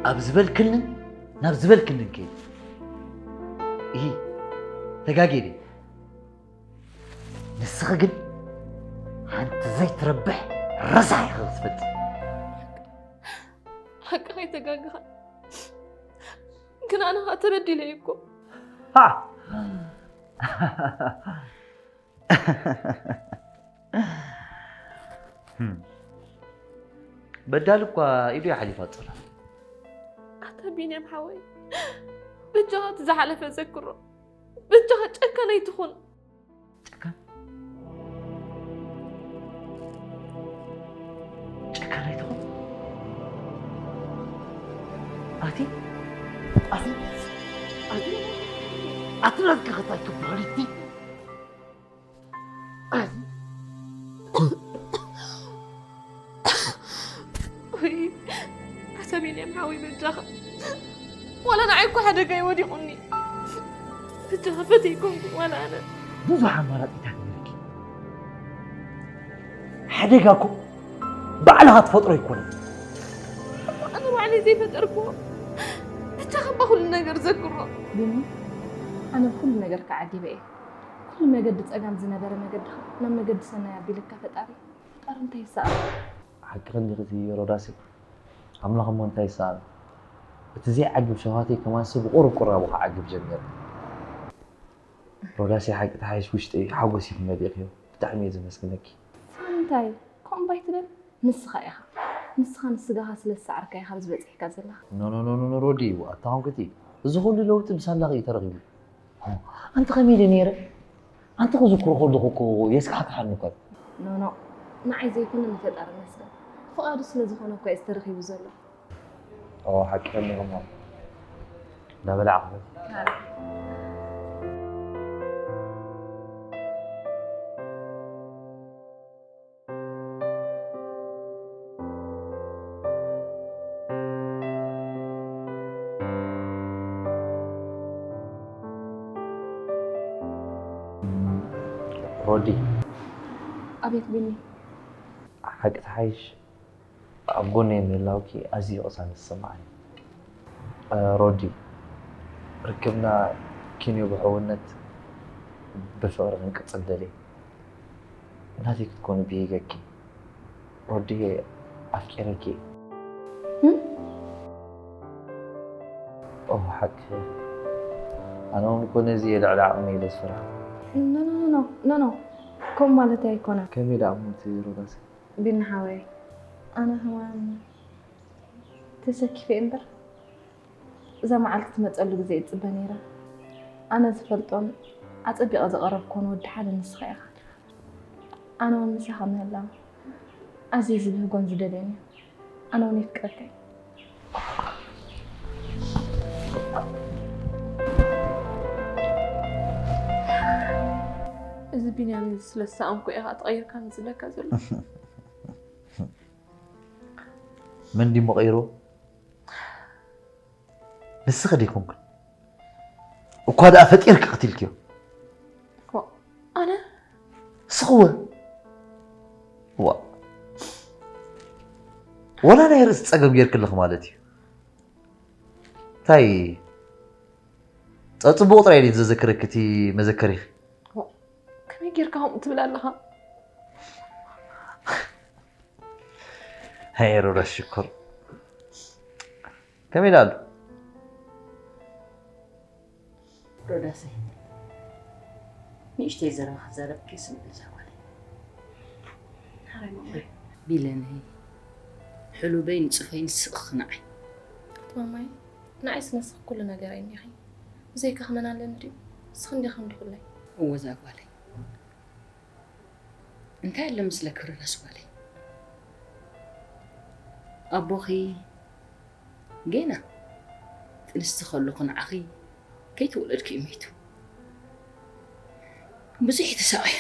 ኣብ ዝበልክንን ናብ ዝበልክንን ከይድ። እሂ፣ ተጋግየ ድየ? ንስኺ ግን ሓንቲ ዘይትረብሕ ረሳሕ ኢኺ ክትፈጽም። ሓቅኻ ኣይተጋግኻን። ግን ኣነ ኸኣ ተበዲለ እየ እኮ። ሃ! በዳሊ እኳ ኢዱ እያ ሓሊፋ ጸላ። ኣታ ቢንያም ሓወይ፣ በጃኻ እቲ ዝሓለፈ ዘክሮ። በጃኻ ጨካን ኣይትኹን። ጨካን? ጨካን ኣይትኹን? ኣቲ? ኣቲ? ኣቲ? ኣቲ ናትካ ኸታይ ክበሃል እቲ? ኣቲ? ወይ፣ ኣታ ቢንያም ሓወይ በጃኻ። ዋላ ንዓይ እኮ ሓደጋ እዩ ወዲቑኒ። በጃኻ ፈተይኮንኩ ዋላ ኣነ። ብዙሕ ኣማራጺታት ነይርኪ። ሓደጋ እኮ ባዕልኻ ትፈጥሮ ኣይኮነን። ኣነ ባዕለይ ዘይፈጠርኩዎ። በጃኻ እባ ኩሉ ነገር ዘክሮ። ቢኒ፣ ኣነ ብኩሉ ነገርካ ዓጊበ እየ። ኩሉ መገዲ ጸጋም ዝነበረ መገድኻ ናብ መገዲ ሰናይ ኣቢልካ ፈጣሪ። ጣር እንታይ ይሰኣል? ሓቅኺ እንዲኺ እቲ ሮዳሲ፣ ኣምላኽ እሞ እንታይ ይሰኣል? እቲ ዘይዓግብ ሸፋተይ ከማንሲ ብቑሩብ ቁራቡ ክዓግብ ጀሚሩ። ሮዳሲ ሓቂ ተሓይሽ ውሽጠይ ሓጎስ እዩ መሊእኽዮ። ብጣዕሚ እየ ዘመስግነኪ። ሳሚ እንታይ ከምኡ እባ ኣይትበል። ንስኻ ኢኻ። ንስኻ ንስጋኻ ስለ ዝሰዓርካ ኢኻ ኣብዚ በጺሕካ ዘለኻ። ኖ፣ ኖ፣ ኖ፣ ኖ፣ ኖ፣ ሮዲ፣ ኣታ ኾንክቲ። እዚ ኹሉ ለውጢ ብሳላኺ እዩ ተረኺቡ። ኣንቲ ከመይ ኢለ ነይረ? ኣንቲ ክዝክሮ ከለኹ እኮ የስካሕክሓኒ እኮ። ኖ፣ ኖ፣ ንዓይ ዘይኮነ ንፈጣሪ ይመስገን። ፍቓዱ ስለ ዝኾነ እኮ እዩ ተረኺቡ ዘሎ። ኦ፣ ሓቂ ከሚኹሞ። እንዳበላዕኹ። ሮዲ። ኣቤት ቢኒ። ሓቂ ተሓይሽ ኣብ ጎነይ ምህላውኪ ኣዝዩ ቅሳነት ዝስምዓኒ። እ፣ ሮዲ፣ ርክብና ኪንዮ ብሕውነት ብፍቕሪ ክንቅጽል ደልየ። ናተይ ክትኮኒ ብሂገኪ። ሮዲየ፣ ኣፍቂረኪ። እም? ኦ፣ ሓቂ። ኣነ እውን እኮ ነዚ እየ ልዕሊ ዓቕመይ ኢለ ዝፈራሕኩ። ኖ፣ ኖ፣ ኖ፣ ኖ፣ ኖ፣ ኖ። ከምኡ ማለተይ ኣይኮነን። ከመይ ደኣ እሞ እቲ ሮዳስ? ቢኒ ሓወይ፣ ኣነ ከማን ተሰኪፈ እምበር፣ እዛ መዓልቲ ትመጸሉ ግዜ እጽበ ነይረ። ኣነ ዝፈልጦን ኣጸቢቐ ዘቐረብኮን ወዲ ሓደ ንስኻ ኢኻ። ኣነ እውን ምሳኻ ምህላው ኣዝየ ዝብህጎን ዝደልዮን እዩ። ኣነ እውን የፍቅረካ እየ። እዚ ቢንያም እዚ ስለ ዝሰኣንኩ ኢኻ ተቐይርካኒ ዝብለካ ዘሎ። መን ድዩ መቐይርዎ? ንስኺ ደይኮንክን እኳ ደኣ ፈጢርኪ ቀቲልክዮ። ዋ፣ ኣነ እስኽወ ዋ፣ ወላ ናይ ርእሲ ጸገም ጌርክልኽ ማለት እዩ። እንታይ ጸጽቡቕ ጥራይ ድዩ ዘዘክረኪ እቲ መዘከሪኺ? ከመይ ጌርካ ከምኡ ትብል ኣለኻ? ሄይ ሮዳ ሽኮር፣ ከመይ ኢላ ኣሎ? ሮዳሰይ፣ ንእሽተይ ዘረባ ክዛረብኪ ስምዒ እዛ ጓለይ። ሓራይ ማማይ። ቢለነይ፣ ሕሉበይ ንጹፈይ ንስኺ ንዓይ። ማማይ፣ ንዓይስ ንስኺ ኩሉ ነገረይ እንዲኺ። ብዘይካኺ መን ኣለኒ ድዩ? ንስኺ እንዲኺ እንዲ ኩለይ። እወ እዛ ጓለይ። እንታይ ኣሎ ምስለኪ ሮዳስ ጓለይ? ኣቦኺ ጌና ጥንስቲ ከለኹ ንዓኺ ከይተወለድኪ እዩ መይቱ። ብዙሕ ተሳቒዩ።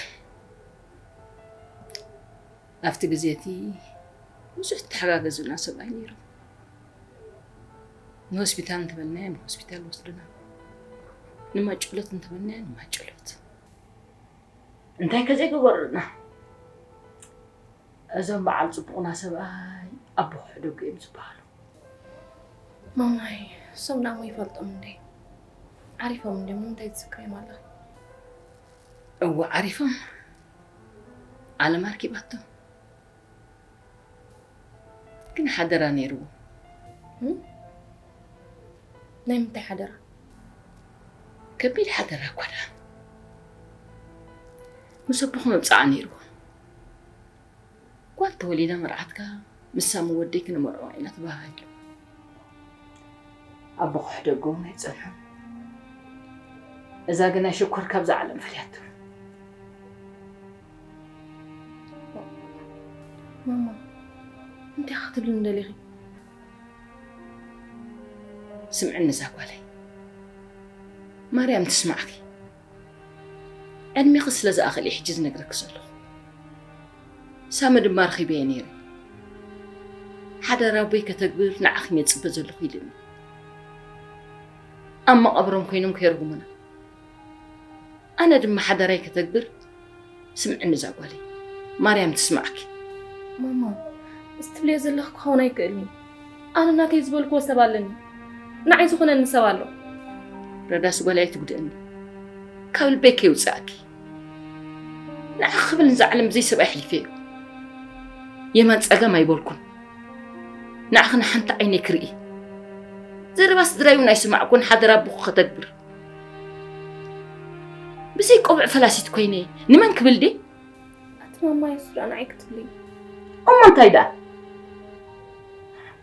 ኣብቲ ግዜ እቲ ብዙሕ ተሓጋገዙና ሰብኣይ ነይሩ። ንሆስፒታል እንተበልናዮ ንሆስፒታል ወስዱና፣ ንማጨሎት እንተበልናዮ ንማጨሎት። እንታይ ከ ዘይገበሩልና እዞም በዓል ጽቡቕና ሰብኣይ ኣቦ ክሕደጉ እዮም ዝበሃሉ። ማማይ፣ እሶም ደኣ እሞ ይፈልጦም እንዴ? ዓሪፎም እንዴ? እሞ እንታይ ትዝክርዮም ኣለኺ? እወ ዓሪፎም። ዓለም ኣርኪባቶም። ግን ሓደራ ነይርዎም። እም? ናይ ምንታይ ሓደራ? ከቢድ ሓደራ እኳ ደኣ። ምስ ኣቦኹም መብጽዓ ነይርዎም። ጓል ተወሊዳ መርዓትካ፣ ንሳ ምን ወደይ ክነመርዕዋ ኢና ተባሃሂሎም። ኣቦ ክሕደጎም ኣይጸንሑን። እዛ ግና ሽኮር ካብዛ ዓለም ፈሊያቶም። ማማ፣ እንታይ ክትብልኒ ደሊኺ? ስምዕኒ እዛ ጓለይ፣ ማርያም ትስማዕኪ። ዕድሜኺ ስለ ዝኣኽል እየ ሕጂ ዝነግረኪ ዘለኹ። ሳሚ ድማ ረኺበዮ ነይረ። ሓደራ ኣቦይ ከተግብር ንዓኺ እየ ዝጽበ ዘለኹ ኢሉኒ። ኣብ መቓብሮም ኮይኖም ከየርጉሙና። ኣነ ድማ ሓደራይ ከተግብር ስምዕኒ እዛ ጓለይ፣ ማርያም ትስማዕኪ። ማማ፣ እዚ ትብልዮ ዘለኺ ክኸውን ኣይክእልን እዩ። ኣነ ናተይ ዝበልክዎ ሰብ ኣለኒ። ንዓይ ዝኾነኒ ሰብ ኣሎ። ረዳስ ጓለይ ኣይትጉድእኒ። ካብ ልበይ ከይውፅኣኪ። ንዓኺ ክብል ንዛ ዓለም ብዘይ ሰብ ኣሕሊፈዮ። የማን ፀጋም ኣይበልኩን። ንዓኺ ንሓንቲ ዓይነይ ክርኢ። ዘረባ ስድራይ እውን ኣይሰማዕኩን ሓደራ ኣቦኺ ከተግብር። ብዘይ ቆብዕ ፈላሲት ኮይነ ንመን ክብል ድየ? ኣቲ ማማ የሱዳ ንዓይ ክትብሊ። እሞ እንታይ ደኣ?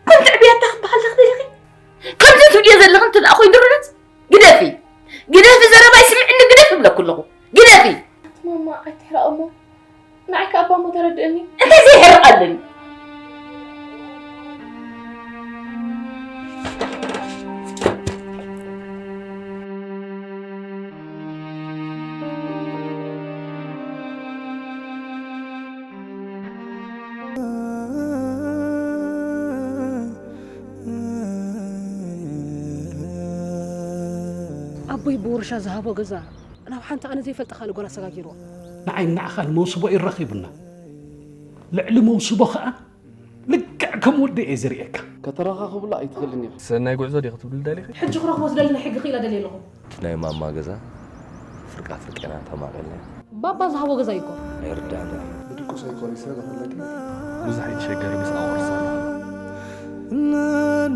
ከምዚ ዕብያታ ክበሃል ዶ ክደሊኺ? ከምዚ ትብልዮ ዘለኺ እንተ ደኣ ኮይኑ ርነት ግደፊ። ግደፊ ዘረባይ ስምዕኒ ግደፊ እብለኪ ኣለኹ። ግደፊ። ኣቲ ማማ ኣይትሕረቕ እሞ ንዓይ ከኣ እባ እሞ ተረድእኒ። እንታይ ዘይሕርቕ ኣለኒ? ኣቦይ ብውርሻ ዝሃቦ ገዛ ናብ ሓንቲ ኣነ ዘይፈልጣ ካልእ ጓል ኣሰጋጊርዎ። ንዓይ ንዓኻን መውስቦ እዩ ረኺቡና። ልዕሊ መውስቦ ኸኣ ልክዕ ከም ወዲ እየ ዝርእየካ። ከተረኻኽብሉ ኣይትኽእልን ኢኻ። ሰናይ ጉዕዞ ዲኺ ትብሉ ደሊኺ? ሕጂ ክረኽቦ ዝደሊ ናይ ሕጊ ክኢላ ደልየ ኣለኹ። ናይ ማማ ገዛ ፍርቃ ፍርቄና ተማቒልና። ባባ ዝሃቦ ገዛ እዩ እኮ። ኣይርዳእና። ብድቁስ ኣይኮሪሰ ዝኽለኪ። ብዙሕ ኣይትሸገሪ ምስ ኣቑርሳ። ናብ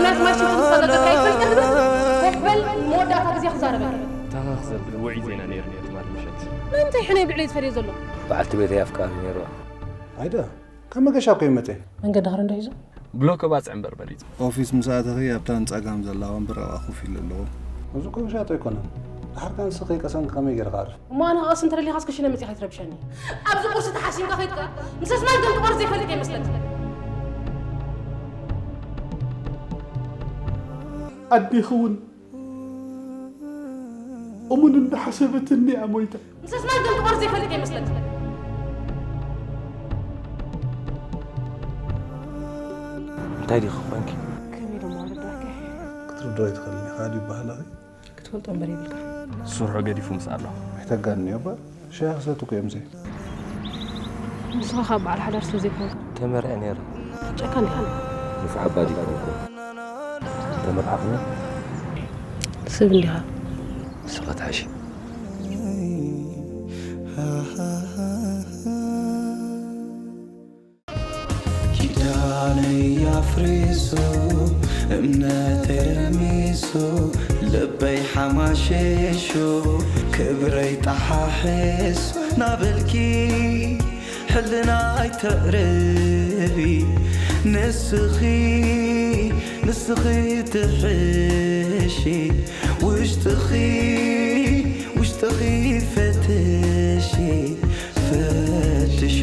ናይ ኣዝማድ ሽንቲ ምስ ኣጸገካ ይፈልጥ ትብል? ኮፍ በል፣ መወዳእታ ግዜ ክዛረበካ። ታኻኽ ዘብል ውዑይ ዜና ነይሩ ትማሊ ምሸት። ንምንታይ ሕነ ብዕለይ ዝፈልዮ ዘሎ? በዓልቲ ቤተይ ኣፍቃሪ ነይርዋ። ኣይደ፣ ካብ መገሻ እኮ ይመጸ። መንገዲ ኸረ እንዶ ሒዙ? ብሎክ ባጽዕ እምበር በሊጹ። ኦፊስ ምስ ኣተኺ ኣብታ ንጸጋም ዘላ ወንበር ኣብኣ ኮፍ ኢለ ኣለኹ። እዚ እኮ ውሻጦ ኣይኮነን። ድሓር ከ ንስኺ ከይቀሰንኪ ከመይ ገይረ ክዓርፍ? እሞ ኣነ ክቐስን ተደሊኻስ ክሽነ መጺኻ ኣይትረብሸኒ። ኣብዚ ቁርሲ ተሓሲምካ ከይድካ ምስ ኣስማት ከም ትቖርስ ዘይፈልጥ እየ መስለኒ። ኣዴኺ እውን እሙን እንዳሓሰበትኒ እያ ሞይታ። ምስ ኣስማት ግን ክቆርጽ ይፈልጥ ይመስለኒ። እንታይ ዲኺ ኮንኪ? ከመይ ደሞ ኣረዳእካ? ክትርድኦ ይትኽእል ኢኻ ድዩ ባህላኺ? ክትፈልጦ እምበር የብልካ። ስርሑ ገዲፉ ምስ ኣሎ ኣይተጋንንዮ እባ። ሻሂ ክሰትኩ እዮም ዘይ ንስኻ ካብ በዓል ሓዳር ስለ ዘይኮንካ ተመርዐ ነይረ። ጨካን ዲኻ። ንፉዕ ኣባ ዲኮንኩ ተመርዓኹ። ስብ እንዲኻ። ንስኻ ትሓሺ። ኪዳነይ ኣፍሪሱ እምነተይ ረሚሱ ልበይ ሓማሽሹ ክብረይ ጠሓሒሱ ናበልኪ ሕልናይ ተዕርቢ ንስኺ ንስኺ ትሕሺ ውሽጥኺ ውሽጥኺ ፈትሺ ፈትሺ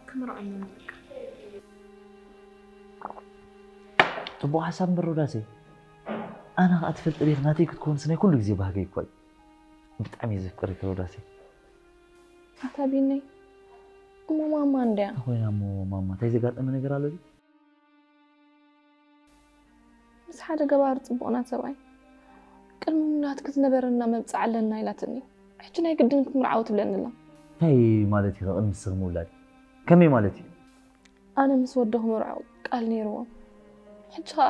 ክምርዖም ጽቡቕ ሓሳብ እምበር ሮዳሰይ። ኣነ ኸኣ ትፈልጢ ዲኺ ናተይ ክትኮንስ ናይ ኩሉ ግዜ ባህገይ እኮ እዩ። ብጣዕሚ እየ ዘፍቅረኪ ሮዳሰይ። ኣታ ቢነይ እሞ ማማ እንድያ። እንታይ ኮይና እሞ ማማ? እንታይ ዘጋጠመ ነገር ኣሎ ድዩ? ምስ ሓደ ገባር ጽቡቕና ሰብኣይ ቅድሚ ምውላድኪ ዝነበረና መብጽዓ ኣለና ኢላትኒ። ሕጂ ናይ ግድን ክትምርዓዊ ትብለኒ ኣላ። እንታይ ማለት እዩ ቅድሚ ንስኺ ምውላድ? ከመይ ማለት እዩ? ኣነ ምስ ወደኹ ምርዖ ቃል ነይርዎም። ሕጂ ኸኣ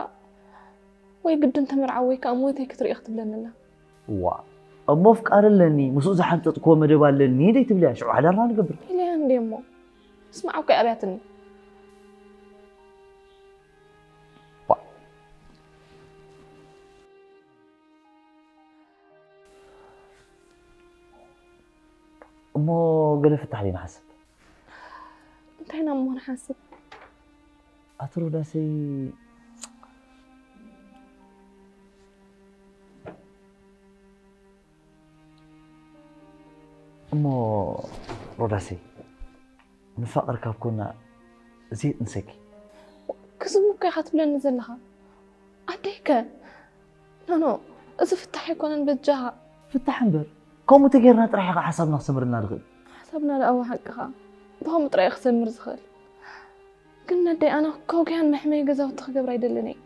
ወይ ግድን ተመርዓዊ ወይ ከኣ ሞተይ ክትርኢ ክትብለኒ ኣላ። ዋእ እሞ ኣፍቃሪ ኣለኒ ምስኡ ዝሓንጸጽክዎ መደብ ኣለኒ ደይትብልያ ሽዑ ሓዳርና ንገብር። ኢለያ እንድየ እሞ ምስማዓ እኮ ኣብያትኒ። እሞ ገለ ፍታሕ ደይንሓስብ? እንታይ ኢና እሞ ንሓስብ? ኣቲ ሮዳሰይ እሞ ሮዳሰይ ንፋቐር ካብ ኮና ዘይጥንሰኪ። ክዝሙ እኮ ኢኻ ትብለኒ ዘለኻ ኣደይ ከ? ኖኖ እዚ ፍታሕ ኣይኮነን በጃኻ። ፍታሕ እምበር ከምኡ ተጌርና ጥራሕ ኢኻ ሓሳብና ክሰምረልና ዝኽእል። ሓሳብና ደኣ እወ ሓቅኻ ብኸምኡ ጥራይ እዩ ክሰምር ዝኽእል። ግን ነደይ ኣነ ከውግያን መሕመይ ገዛውቲ ክገብር ኣይደልን እየ።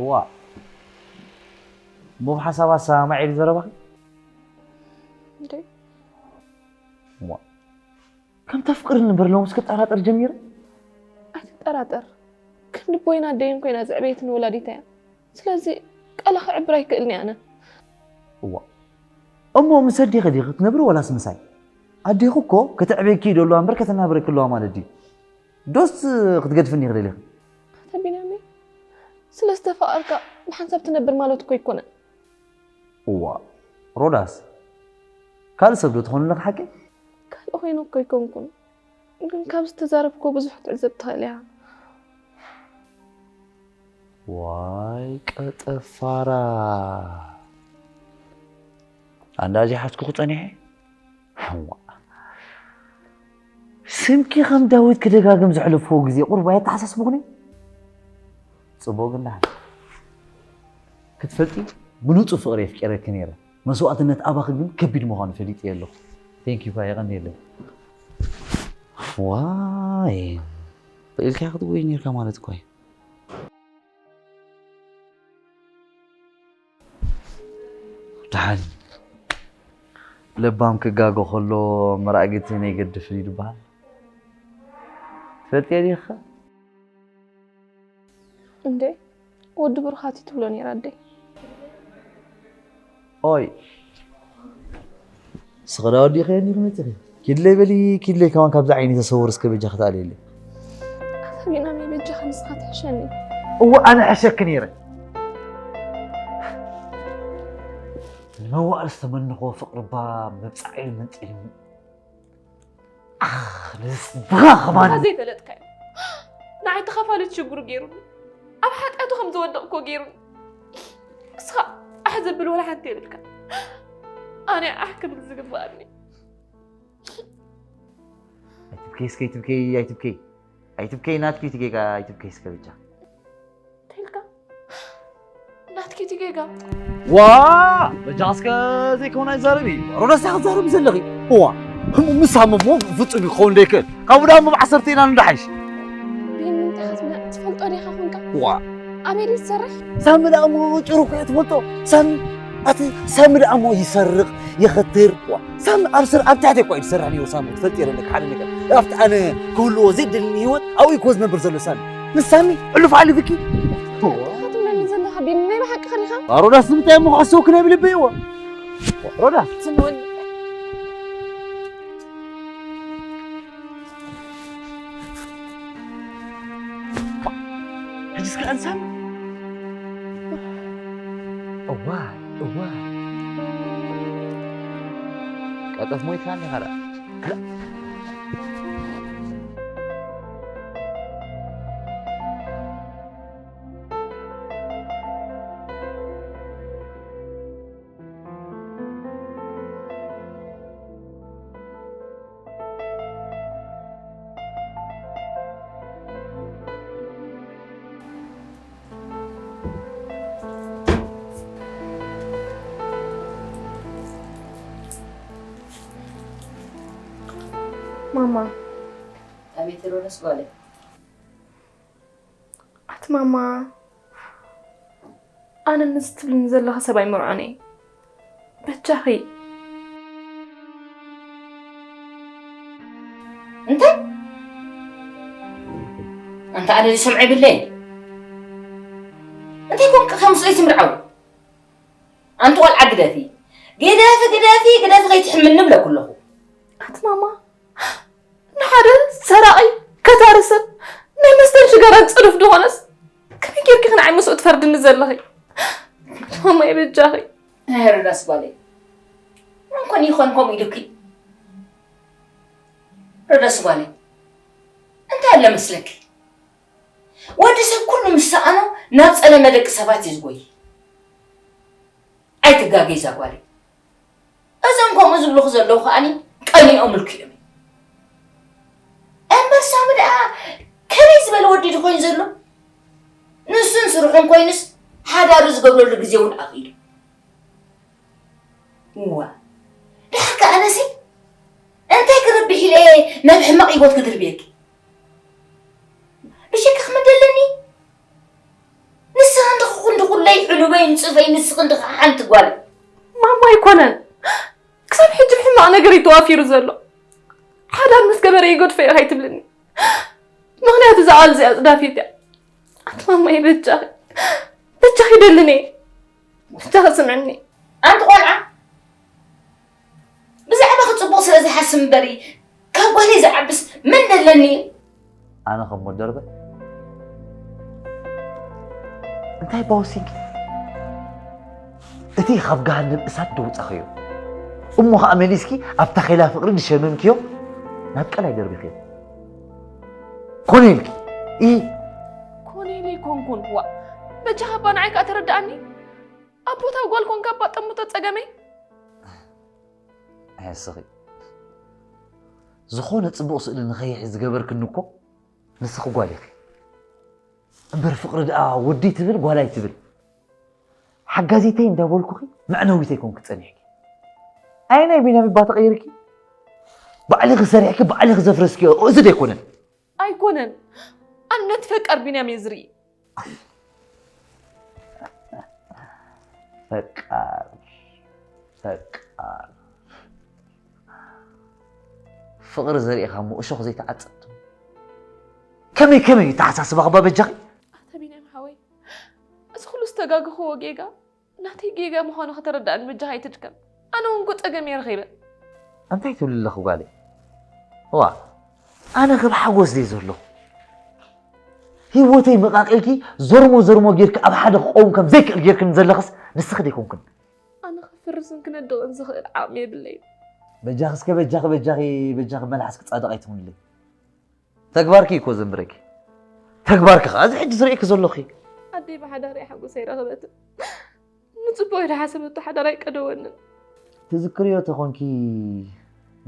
እዋ እሞ ብሓሳብ ኣሰማማዒ ድዩ ዘረባኺ? እንዴ እዋ ከም ተፍቅርኒ እምበር ሎምስ ክጠራጠር ጀሚረ። ኣይትጠራጠር። ክንዲ ቦይና ኣደይን ኮይና ዘዕበየትኒ ወላዲታ እያ። ስለዚ ቃላ ክዕብር ኣይክእልን እየ ኣነ። እዋ እሞ ምስ ኣዴኺ ዲኺ ክትነብሪ ዋላስ ምሳይ? ኣዴኺ እኮ ከተዕብየኪ እዩ ደልዋ እምበር ከተናብረኪ ኣለዋ ማለት ድዩ? ዶስ ክትገድፍኒ ኢኺ ደሊኺ? ኣታ ቢንያመይ ስለ ዝተፋቐርካ ብሓንሳብ ትነብር ማለት እኮ ኣይኮነን። እዋ ሮዳስ ካልእ ሰብ ዶ ትኾኒ ኣለኺ ሓቀይ? ካልእ ኮይነ እኮ ኣይኮንኩን፣ ግን ካብ ዝተዛረብክዎ ብዙሕ ክትዕዘብ ትኽእል ኢኻ። ዋይ ቀጠፋራ ኣንዳ ዘይሓዝኩኺ ጸኒሐ። እዋ ስምኪ ከም ዳዊት ክደጋግም ዘሕለፍክዎ ግዜ ቁሩብ ኣየተሓሳስብኩን እዩ? ጽቡቕ ግን ደሓን ክትፈልጢ ብንጹህ ፍቕሪ የፍቅረኪ ነይረ። መስዋእትነት ኣባኺ ግን ከቢድ ምዃኑ ፈሊጠዮ ኣለኹ። Thank you እኳ የቐንየለይ። ዋይ ክኢልካ ክትጎይ ነይርካ ማለት እኳ እዩ። ደሓን ለባም ክጋገ ከሎ መራእጊ ነይገድፍን እዩ ዝበሃል። ትፈልጥዮ ዲኺ? እንዴ ወዲ ብሩኻት እዩ ትብሎ ነይራ ኣደይ። ኦይ ስኽዳ ወዲእኸዮ እንዲኹ መፂኺ ኪድለይ በሊ ኪድለይ ከማን ካብዛ ዓይኒ ተሰውር እስከ በጃ ክትኣልየለይ። ኣታ ቢናሚ በጃኻ ንስኻ ትሕሸኒ። እወ ኣነ ሕሸኪ ነይረ። ንመዋእል ዝተመንኾ ፍቕሪ እባ መብፃዕ ኢሉ መንፂሉኒ። ኣኽ ንስኻ ኸማን። ዘይፈለጥካዮ ንዓይ ተኻፋሊት ሽግሩ ገይሩኒ። ኣብ ሓጢኣቱ ከም ዝወደቕ እኮ ገይሩኒ። ንስኻ ኣሕ ዘብል ወላ ሓንቲ የብልካ። ኣነ ኣሕ ክብል ዝግባኣኒ። ኣይትብከይ እስከ፣ ኣይትብከይ፣ ኣይትብከይ። ኣይትብከይ፣ ናትኪ እቲ ጌጋ፣ ኣይትብከይ እስከ ብቻ። ተልካ ናትኪ እቲ ጌጋ። ዋ! በጃ እስከ ዘይኮነ ኣይዛረቢ። ሮዳስ ኢኻ ትዛረቢ ዘለኺ። እዋ፣ ህሙ ምስ ሃመሞ ፍጹም ይኸውን ደይክእል። ካብኡ ደኣ እሞ ብዓሰርተ ኢና ንደሓይሽ። ቢን እንታይ ሓስና ትፈልጦ ዲኻ ኮንካ? ዋ! ኣበይ ድዩ ዝሰርሕ? ሳሚ ደኣ እሞ ጭሩ እኮ እያ ትፈልጦ። ሳሚ፣ ኣቲ ሳሚ ደኣ እሞ ይሰርቕ፣ ይኸትር። ዋ! ሳሚ ኣብ ስር-፣ ኣብ ትሕቲ እኮ እዩ ዝሰርሕ ነይሩ ሳሚ። ትፈልጥ የለለካ ሓደ ነገር። ኣብቲ ኣነ ክህልዎ ዘይደልኒ ህይወት ኣብኡ እኮ ዝነብር ዘሎ ሳሚ። ንሳሚ ሕሉፍ ሓሊፍኪ። ዋ! ትብለኒ ዘለኻ ቢን ናይ ብሓቂ ኸሪኻ? ሮዳስ ንምንታይ እሞ ክሕሰው ክነብል ይበይዎ? ሮዳስ። ስምዑኒ። ሕጂ እስከ ኣንሳን። እዋይ፣ እዋይ። ቀጠፍ ሞይትካ እንዲኻ ደኣ። ክላ-፣ ማማ። ኣቤት ሮዳስ ጓለይ። ኣቲ ማማ፣ ኣነ ንዚ ትብልኒ ዘለኺ ሰብ ኣይምርዖን እየ። በጃኺ። እንታይ? ኣንቲ ኣነ ዝሰምዖ የብለይን። እንታይ ኮንኪ ከም ስእሊ ትምርዓዊ? ኣንቲ ቆልዓ ግደፊ። ግደፊ፣ ግደፊ፣ ግደፊ ከይትሕምኒ እብለኪ ኣለኹ። ኣቲ ማማ፣ ንሓደ ሰራቒ፣ ከታሪ ሰብ፣ ናይ መስተን ሽጋራን ጽሩፍ ዝኾነስ፣ ከመይ ጌርኪ ንዓይ ምስኡ ትፈርድኒ ዘለኺ? ማማይ በጃኺ። ኣይ ሮዳስ ጓለይ፣ መን ኮን ይኾን ከምኡ ኢሉኪ? ሮዳስ ጓለይ፣ እንታይ ኣለ መስለኪ? ወዲ ሰብ ኩሉ ምስ ሰኣኖ ናብ ጸለመ ደቂ ሰባት እዩ ዝጎይ። ኣይትጋገይ እዛ ጓለይ። እዞም ከምኡ ዝብሉኺ ዘለዉ ከኣኒ ቀኒኦምልኪ እዮም። እምበር ሳሚ ደኣ ከመይ ዝበለ ወዲ ድዩ ኮይኑ ዘሎ? ንሱን ስርሑን ኮይኑስ ሓዳሩ ዝገብረሉ ግዜ እውን ኣኺሉ። እዋ፣ ደሓር ከኣ ኣነሲ እንታይ ክርብሕ ኢለ እየ ናብ ሕማቕ ህይወት ክድርብየኪ? ብሽክኽ ምደለኒ? ንስኻ እንዲኺ ክንዲ ኩለይ ሕሉበይ ንጽፈይ፣ ንስኺ እንዲኺ ሓንቲ ጓል። ማማ ኣይኮነን። ክሳብ ሕጂ ብሕማቕ ነገር እዩ ተዋፊሩ ዘሎ። ሓዳር ምስ ገበረ ይገድፎ እየ ከይትብልኒ። ምኽንያቱ እዛ ቃል እዚኣ ጽዳፊት እያ። ኣቲ ማማይ በጃኺ። በጃኺ ይደልን እየ። በጃኺ ስምዕኒ። ኣንቲ ቆልዓ፣ ብዛዕባኺ ጽቡቕ ስለ ዝሓስብ እምበሪ፣ ካብ ጓለይ ዝዓብስ መን ደለኒ? ኣነ ከም ሞደርበ እንታይ ባወሲንኪ? እቲ ካብ ገሃነም እሳት ደውጻኽዮ እሞ ኸኣ መሊስኪ ኣብ ታኼላ ፍቕሪ ዝሸመምክዮ ናብ ቀላይ ደርቢኽዮ። ኮነ ኢልኪ። ኢ። ኮነ ኢለ ኣይኮንኩን። ዋ፣ በጃኻ እባ ንዓይ ከኣ ተረድኣኒ። ኣብ ቦታ ጓል ኮንካ እባ ጠምቶ ጸገመይ። ኣይ እስኺ። ዝኾነ ጽቡቕ ስእሊ ንኸይሕዝ ዝገበርክኒ እኮ ንስኺ ጓል ኢኺ። እምበር ፍቕሪ ደኣ ወዲ ትብል ጓል ኣይትብል። ሓጋዚተይ እንዳበልኩኺ መዕነዊተይ ኮንኪ ጸኒሕኪ። ኣየናይ ቢንያም እባ ተቐይርኪ? ባዕልኺ ሰሪሕኪ ባዕልኺ ዘፍረስክዮ እዚ ዶ ኣይኮነን? ኣይኮነን። ኣነ ነቲ ፈቃር ቢንያም እየ ዝርኢ። ፈቃር፣ ፈቃር። ፍቕሪ ዘሪእኻ እሞ እሾኽ ዘይትዓጽድ። ከመይ፣ ከመይ እዩ ኣተሓሳስባኻ እባ በጃኺ? ኣታ ቢንያም ሓወይ፣ እዚ ኩሉ ዝተጋገኽዎ ጌጋ ናተይ ጌጋ ምዃኑ ከተረድኣኒ በጃኻ ኣይትድከም። ኣነ እውን እኮ ጸገም እየ ረኺበ። እንታይ ትብሊ ኣለኺ ጓለይ? እዋ፣ ኣነ ከ ብሓጎስ ድየ ዘለኹ? ህይወተይ መቓቒልኪ ዘርሞ ዘርሞ ጌርኪ ኣብ ሓደ ክቐውም ከም ዘይክእል ጌርክኒ ዘለኽስ ንስኺ ደይኮንክን? ኣነ ክፍርስን ክነድቕን ዝኽእል ዓቕሚ የብለይን። በጃኺ እስከ በጃኺ፣ በጃኺ፣ በጃኺ መልሓስኪ ጻድቕ ኣይትኹንለይ። ተግባርኪ እኮ ዘንብረኪ። ተግባርኪ ኸኣ እዚ ሕጂ ዝርእየኪ ዘለኹ። ኣደይ ብሓዳር ሓጎስ ኣይረኸበትን። ንጽቡቕ ኢላ ሓሰበቶ ሓዳር ኣይቀደወንን። ትዝክርዮ ተኾንኪ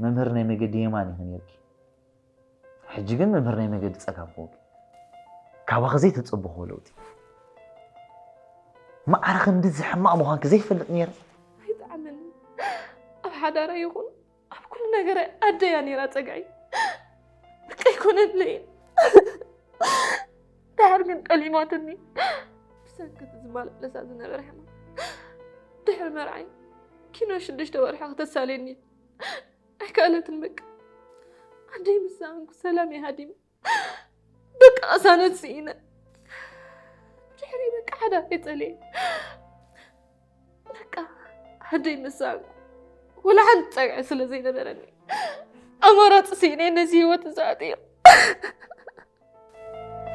መምህር ናይ መገዲ የማን ኢኺ ነርኪ። ሕጂ ግን መምህር ናይ መገዲ ጸጋም ኮንኪ። ካባኺ ዘይተጸበኹዎ ለውጢ። ማዕረ ክንድዚ ሕማቕ ምዃንኪ ዘይፈልጥ ነይረ። ኣይጠዓመኒ። ኣብ ሓዳራ ይኹን ኣብ ኩሉ ነገረ ኣደያ ነይራ ጸግዒ። በቃ ኣይኮነለይን። ድሓር ግን ጠሊማትኒ። ብሰንኪ እቲ ዝመላለሳ ዝነበረ ሕማም ድሕሪ መርዓይ ኪኖ ሽዱሽተ ወርሒ ክተሳልየኒ ኣይከኣለትን። በቃ ኣደይ ምስ ሰኣንኩ ሰላም ይሃዲም። በቃ ቅሳነት ስኢነ። ድሕሪ በቃ ሓዳር የጸልየ። በቃ ኣደይ ምስ ሰኣንኩ ወላ ሓንቲ ጸግዒ ስለ ዘይነበረኒ ኣማራጺ ስኢነ ነዚ ህይወት ዝኣትዮ።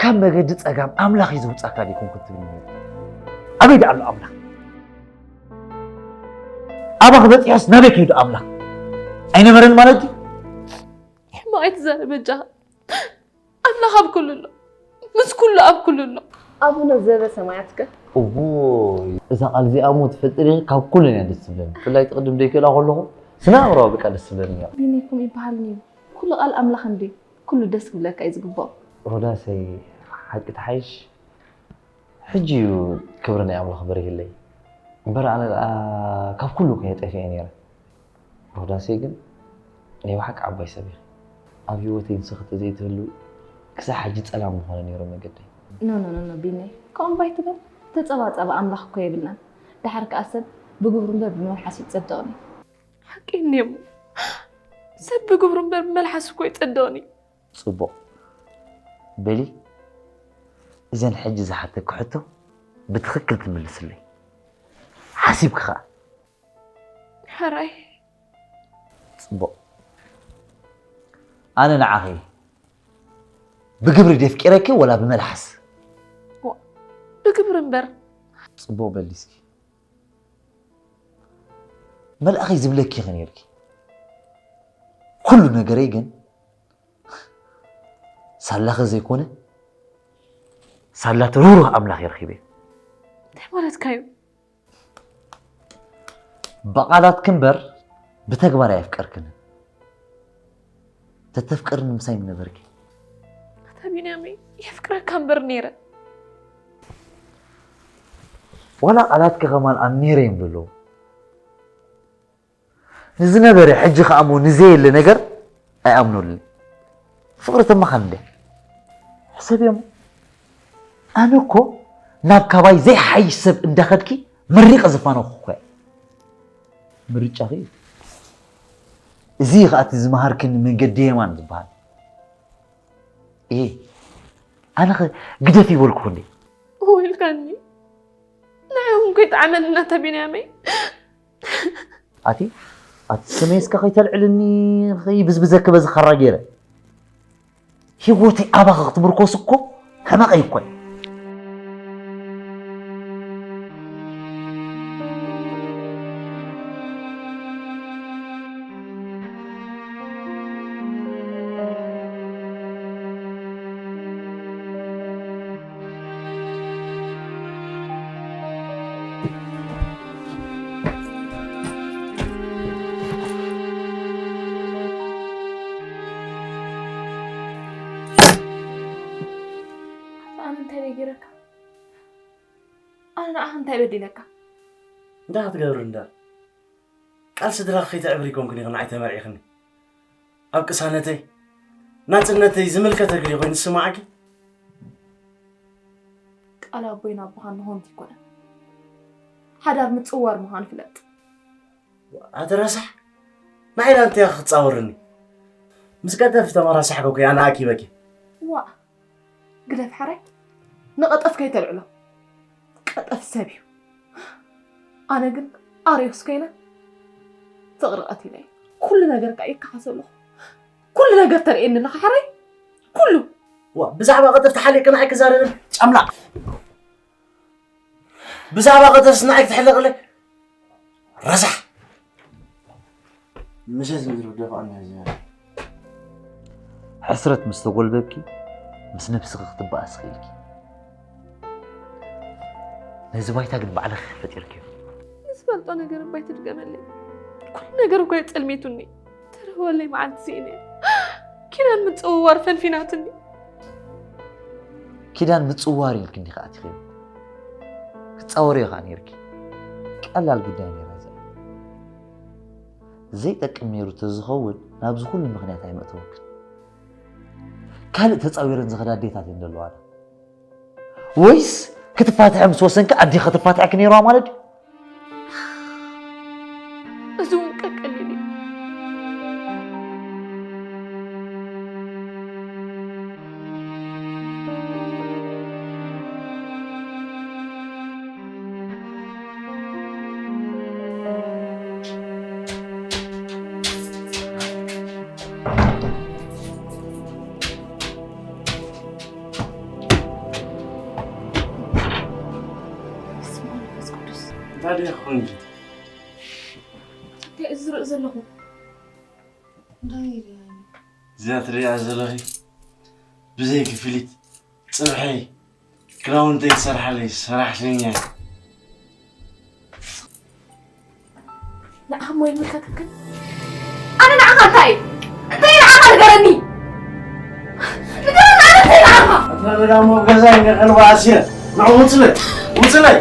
ካብ መገዲ ጸጋም ኣምላኽ እዩ ዝውጻካ ዲኩም ክትብል ነይሩ። ኣበይ ደኣ ኣሎ ኣምላኽ? ኣባኺ በጺሑስ ናበይ ከይዱ ኣምላኽ? ኣይነበረን ማለት እዩ? ሕማቕ ኣይትዛረብ በጃኻ። ኣምላኽ ኣብ ኩሉ ኣሎ። ምስ ኩሉ ኣብ ኩሉ ኣሎ። ኣቡነ ዘበሰማያትከ? እዎይ እዛ ቃል እዚኣ እሞ ትፈልጢ ዲኺ ካብ ኩለን እያ ደስ ትብለኒ። ብፍላይ ትቕድም ደይክእላ ከለኹ ስነ ኣእምሮኣ በቃ ደስ ትብለኒ እያ። ቢኒ ከምኡ ይበሃልን እዩ። ኩሉ ቃል ኣምላኽ እንድዩ። ኩሉ ደስ ክብለካ እዩ ዝግብኦ። ሮዳሰይ ሓቂ ትሓይሽ ሕጂ እዩ ክብሪ ናይ ኣምላኽ በሪህለይ እምበር ኣነ ደኣ ካብ ኩሉ እኮ እየ ጠፊኤ ነይረ። ሮዳሰይ ግን ናይ ብሓቂ ዓባይ ሰብ ኢኺ። ኣብ ህይወተይ ንስኺ ተዘይትህልዊ ክሳዕ ሕጂ ጸላም ምኾነ ነይሩ መገደይ። No no no no ቢነይ ከምኡ እባ ኣይትበል። ተጸባጻቢ ኣምላኽ እኮ የብልናን። ደሓር ከኣ ሰብ ብግብሩ እምበር ብመልሓሱ ኣይጸድቕን እዩ። ሓቂ እንድየ እሞ ሰብ ብግብሩ እምበር ብመልሓሱ እኮ ኣይጸድቕን እዩ። ጽቡቕ በሊ እዘን ሕጂ ዝሓተኪ ሕቶ ብትኽክል ትምልስለይ ሓሲብኪ ኸኣ። ሕራይ ጽቡቕ ኣነ ንዓኺ ብግብሪ ድየ ኣፍቂረኪ ወላ ብመልሓስ? ብግብሪ እምበር። ጽቡቕ በሊ እስኪ መልኣኸይ ዝብለኪ ኢኺ ነይርኪ ኩሉ ነገረይ ግን ሳላኺ ዘይኮነ ሳላ እቲ ርህሩህ ኣምላኽ እየ ረኺበዮ። እንታይ ማለትካ እዩ? ብቓላትኪ እምበር ብተግባር ኣየፍቀርክንን። ተተፍቅርኒ ምሳይ ምነበርኪ። ኣታ ቢንያመይ የፍቅረካ እምበር ነይረ። ዋላ ቃላትኪ ከማን ኣብ ነይረ እዮም ዘለዉ። ንዝነበረ ሕጂ ከኣ እሞ ንዘየለ ነገር ኣይኣምነሉን። ፍቕሪ ተመኻኒ ድያ? ሕሰብዮ እሞ ኣነ እኮ ናብ ካባይ ዘይሓይሽ ሰብ እንዳኸድኪ መሪቐ ዘፋነኹ እኮ እየ። ምርጫኺ እዩ። እዚ እዩ ከኣ እቲ ዝመሃርክኒ መንገዲ የማን ዝበሃል። እየ ኣነ ኸ ግደፊ ይበልኩኺ እንዴ? እወ ኢልካኒ። ንዓይ እውን እኮ ይጥዓመኒ ናታ ቢንያመይ። ኣቲ ኣቲ ስመይ እስከ ከይተልዕልኒ ከይብዝብዘኪ በዚ ካራ ገይረ ሂወተይ ኣባኺ ክትምርኮስ እኮ ሕመቐይ እኮ እዩ። ኣነ እንታይ ደይ ገይረካ? ኣነ ንዓኻ እንታይ በዲለካ? እንታይ ክትገብሪ እንዳ ቃል ስድራኺ ከይተዕብሪ ኮንክን ኢኺ ንዓይ ተመርዒኽኒ። ኣብ ቅሳነተይ ናጽነተይ ዝምልከተኪ ድዩ ኮይኑ ዝስምዓኪ? ቃል ኣቦይን ኣቦኻን ንኾንት ይኮነ ሓዳር ምጽዋር ምዃኑ ፍለጥ። ኣቲ ረሳሕ ንዓይ ዳኣ እንታይ ክትጻወርኒ? ምስ ቀጠፍ ተመራሳሕኩ እኮ ኣነ ኣኪበኪ። ዋእ ግደፍ ሓራይ ንቐጠፍ ከይተልዕሎ ቀጠፍ ሰብ እዩ ኣነ ግን ኣርዮስ ኮይነ ፍቕሪ ቀቲለዮ ኩሉ ነገር ከኣ ይከሓስ ኣለኹ ኩሉ ነገር ተርእየኒ ኣለኻ ሓራይ ኩሉ ዋ ብዛዕባ ቀጠፍ ተሓሊቕኪ ንዓይ ክዛረብን ጨምላቕ ብዛዕባ ቀጠፍስ ንዓይ ክትሕለቕለይ ረሳሕ ምሸት ምድሪ ደፋእና እዩ ዝበለ። ሕስረት ምስ ተጎልበብኪ ምስ ነብስኺ ክትበኣሲ ኽኢልኪ። ነዚ ባይታ ግን ባዕልኺ ፈጢርክዮ። ንዝፈልጦ ነገር እባ ኣይትድገመለይ። ኩሉ ነገር እኮ የጸልሜቱኒ። ተረህወለይ መዓልቲ ስኢነ። ኪዳን ምጽውዋር ፈንፊናትኒ። ኪዳን ምጽውዋር ኢልኪ እንዲኺ ኣቲኺ። ክትጻወርዮ ከኣ ነይርኪ። ቀላል ጉዳይ ነይራ እዚኣ። ዘይጠቅም ነይሩ ተዝኸውን ናብዚ ኩሉ ምኽንያት ኣይመእተወክን። ካልእ ተጻዊረን ዝኸዳ ኣዴታት እየን ዘለዋና። ወይስ ክትፋትሐ ምስ ወሰንኪ ኣዴኺ ክትፋትሐኪ ነይርዋ ማለት ድዩ? እዚ እውን ቀቀሊል እዩ። እንታይ ድየ ክኾን? እንታይ እዚ ዝርኢ ዘለኹ? እንታይ ኢልያ? እዚኣ ትሪኣ ዘለኺ ብዘይ ክፍሊት ጽብሐይ ክዳውንተይ ትሰርሓለይ ሰራሕተኛ። ንዓሞ ይምልከተክን። ኣነ ንዓኻ እንታይ እንታይ ንዓኻ ንገረኒ። ንገረኒ ኣነ እንታይ ንዓኻ። ኣታ በዳሞ ኣብ ገዛይ ንቐልባ ኣስየ ንዑ ውፅለይ ውፅለይ።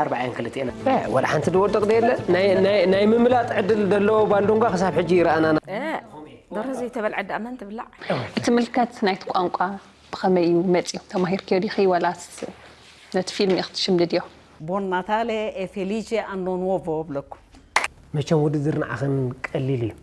ኣርባዕያን ክልቴና። እ፣ ወላ ሓንቲ ዝወድቕ ደየለ። ናይ፣ ናይ፣ ናይ ምምላጥ ዕድል ዘለዎ ባልዶንጋ ክሳብ ሕጂ ይረኣናና። እ፣ ደርሆ ዘይተበልዐ ደኣ መን ትብላዕ? እቲ ምልከት ናይቲ ቋንቋ ብኸመይ እዩ መጺኡ? ተማሂርክዮ ዲኺ ወላስ ነቲ ፊልም ኢኺ ትሽምድድዮ? Buon Natale e felice anno nuovo እብለኩም። መቸም ውድድር ንዓኽን ቀሊል እዩ።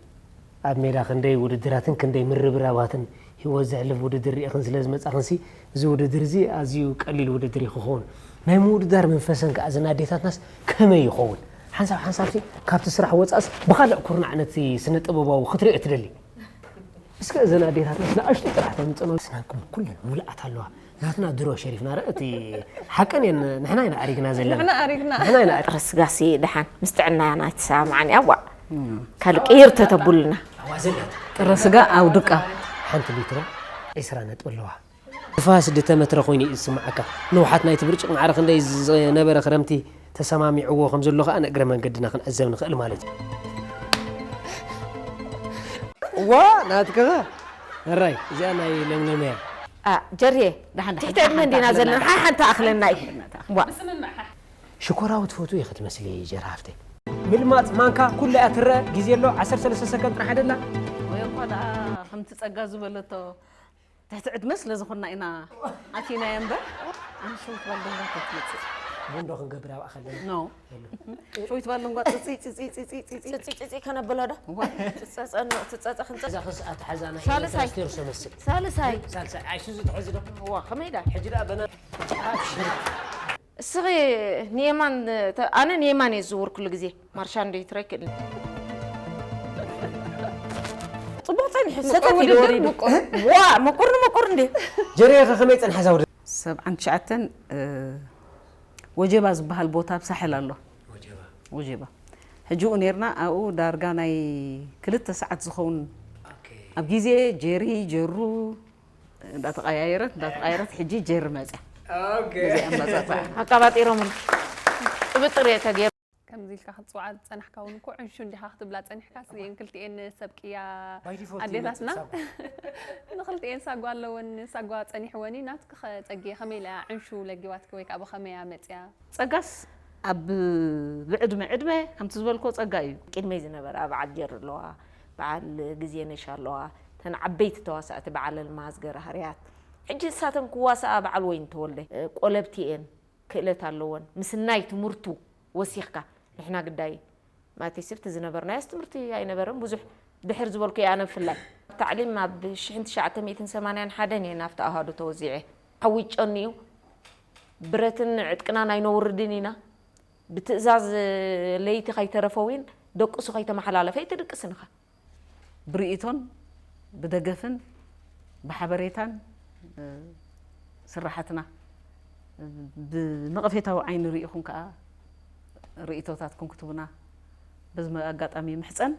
ኣብ ሜዳ ክንደይ ውድድራትን ክንደይ ምርብራባትን ህይወት ዘሕልፍ ውድድር ርኢኽን ስለ ዝመጻኽንሲ፣ እዚ ውድድር እዚ ኣዝዩ ቀሊል ውድድር እዩ ክኸውን። ናይ ምውድዳር መንፈሰን ከኣ እዘን ኣዴታትናስ ከመይ ይኸውን? ሓንሳብ ሓንሳብሲ ካብቲ ስራሕ ወጻእስ ብኻልእ ኩርናዕ ነቲ ስነ ጥበባዊ ክትሪኦ ትደሊ። እስከ እዘን ኣዴታትናስ ንኣሽቱ ጥራሕ ተምጽእና። ስናኩም ኩለን ምሉኣት ኣለዋ። ናትና ድሮ ሸሪፍና ረ እቲ ሓቀን እየን ንሕና ኢና ኣሪግና ዘለና። ንሕና ኣሪግና። ንሕና ኢና ኣሪ- ጥረ ስጋሲ ደሓን ምስ ጥዕናያ ናይ ትሰማማዓኒ ኣዋ ካልእ ቅይር ተተቡልና። ኣዋዘላት ጥረ ስጋ ኣውድቃ። ሓንቲ ሊትሮ ዒስራ ነጥቢ ኣለዋ። ንፋስ ድተመትረ ኮይኑ እዩ ዝስምዓካ። ንውሓት ናይቲ ብርጭቕ ማዕረ ክንደይ ዝነበረ ክረምቲ ተሰማሚዕዎ ከም ዘሎ ከኣ ንእግረ መንገድና ክንዕዘብ ንኽእል ማለት እዩ። ዋ ናትከኸ ሕራይ እዚኣ ናይ ለምለም እያ። ጀርየ ትሕቲ ዕድመ እንዲና ዘለና ሓ ሓንቲ ኣኽለና እዩ። ዋ ሽኮራዊ ትፈትዊ ኢኺ ትመስሊ ጀርሃፍተይ። ምልማፅ ማንካ ኩላ እያ ትረአ። ግዜ ኣሎ ዓሰርተ ሰለስተ ሰከንድ ጥራሕ ኣደላ። ወይ እኳ ደኣ ከምቲ ጸጋ ዝበለቶ ትሕቲ ዕድመ ስለ ዝኾንና ኢና ኣቲናዮ እምበር ኣነ ሸዊት ባልደንጋ ከይትመጽእ ቡንዶ ክንገብር ኣብኣ ከለና ኖ ሸዊት ባልደንጓ ጽጽይ ጽጽይ ጽጽይ ጽጽይ ጽጽይ ከነብሎ ዶ? ትጸጸ ክንጸ እዛ ክስ ኣትሓዛ ናይ ሳልሳይ። ኢንቨስተር ሰመስል ሳልሳይ ሳልሳይ ኣይሱዚ ትሕዚ ዶ ዋ ከመይ ዳ ሕጂ ደኣ በና እስኺ ንየማን ተ- ኣነ ንየማን እየ ዝዝውር ኩሉ ግዜ ማርሻ እንደ ይትረክል ጽቡቕ ጸኒሑ ሰተት ኢሉ ወሪዱ ዋ ምቁር ንምቁር እንደ ጀርየ ከ ከመይ ጸንሐ እዛ ውድድር ሰብዓን ትሽዓተን ወጀባ ዝበሃል ቦታ ኣብ ሳሕል ኣሎ። ወጀባ ሕጂኡ ነርና ኣብኡ ዳርጋ ናይ ክልተ ሰዓት ዝኸውን ኣብ ግዜ ጀሪ ጀሩ እንዳተቀያየረት እንዳተቀያየረት ሕጂ ጀሪ መፅያ። እዚኣ መፃፅዓ ኣቃባጢሮም ጥብጥር እየ ተገይሩ ከምዚ ኢልካ ክትፅውዓ ዝፀናሕካ እውን እኮ ዕንሹ እንዲኻ ክትብላ ፀኒሕካ ስየን ክልቲኤን ሰብ ቅያ By default ኣዴታትና ይመፅእ ሳጓ። ንክልቲኤን ሳጓ ኣለወን ሳጓ ፀኒሕወን እዩ ናትኪ ከ ፀጊየ ከመይ ኢላ ዕንሹ ለጊባትኪ ወይ ከዓ ብኸመይ እያ መፅያ ጸጋስ ኣብ ብዕድመ ዕድመ ከምቲ ዝበልኮ ጸጋ እዩ። ቅድመይ ዝነበራ በዓል ጀር ኣለዋ በዓል ግዜ ነሽ ኣለዋ እተን ዓበይቲ ተዋሳእቲ በዓል ኣልማዝ ገረሃርያት ሕጂ እሳተን ክዋሳኣ በዓል ወይን ተወልደ ቆለብቲ እየን ክእለት ኣለወን ምስናይ ትምህርቱ ወሲኽካ ንሕና ግዳይ ማለተይ ስብቲ ዝነበርናዮስ ትምህርቲ ኣይነበረን ብዙሕ ድሕር ዝበልኩ እየ ኣነ ብፍላይ ታዕሊም ኣብ ሽሕን ትሽዓተ ሚእትን ሰማንያን ሓደን እየ ናብቲ ኣሃዱ ተወዚዐ ሓዊጨኒ እዩ ብረትን ዕጥቅናን ኣይነውርድን ኢና ብትእዛዝ ለይቲ ከይተረፈ እውን ደቅሱ ከይተመሓላለፈ ይትድቅስንኻ ብርእይቶን ብደገፍን ብሓበሬታን ስራሓትና ብነቐፌታዊ ዓይኒ ርኢኹም ከዓ ርእይቶታትኩም ክትቡና በዚ ኣጋጣሚ ምሕፀን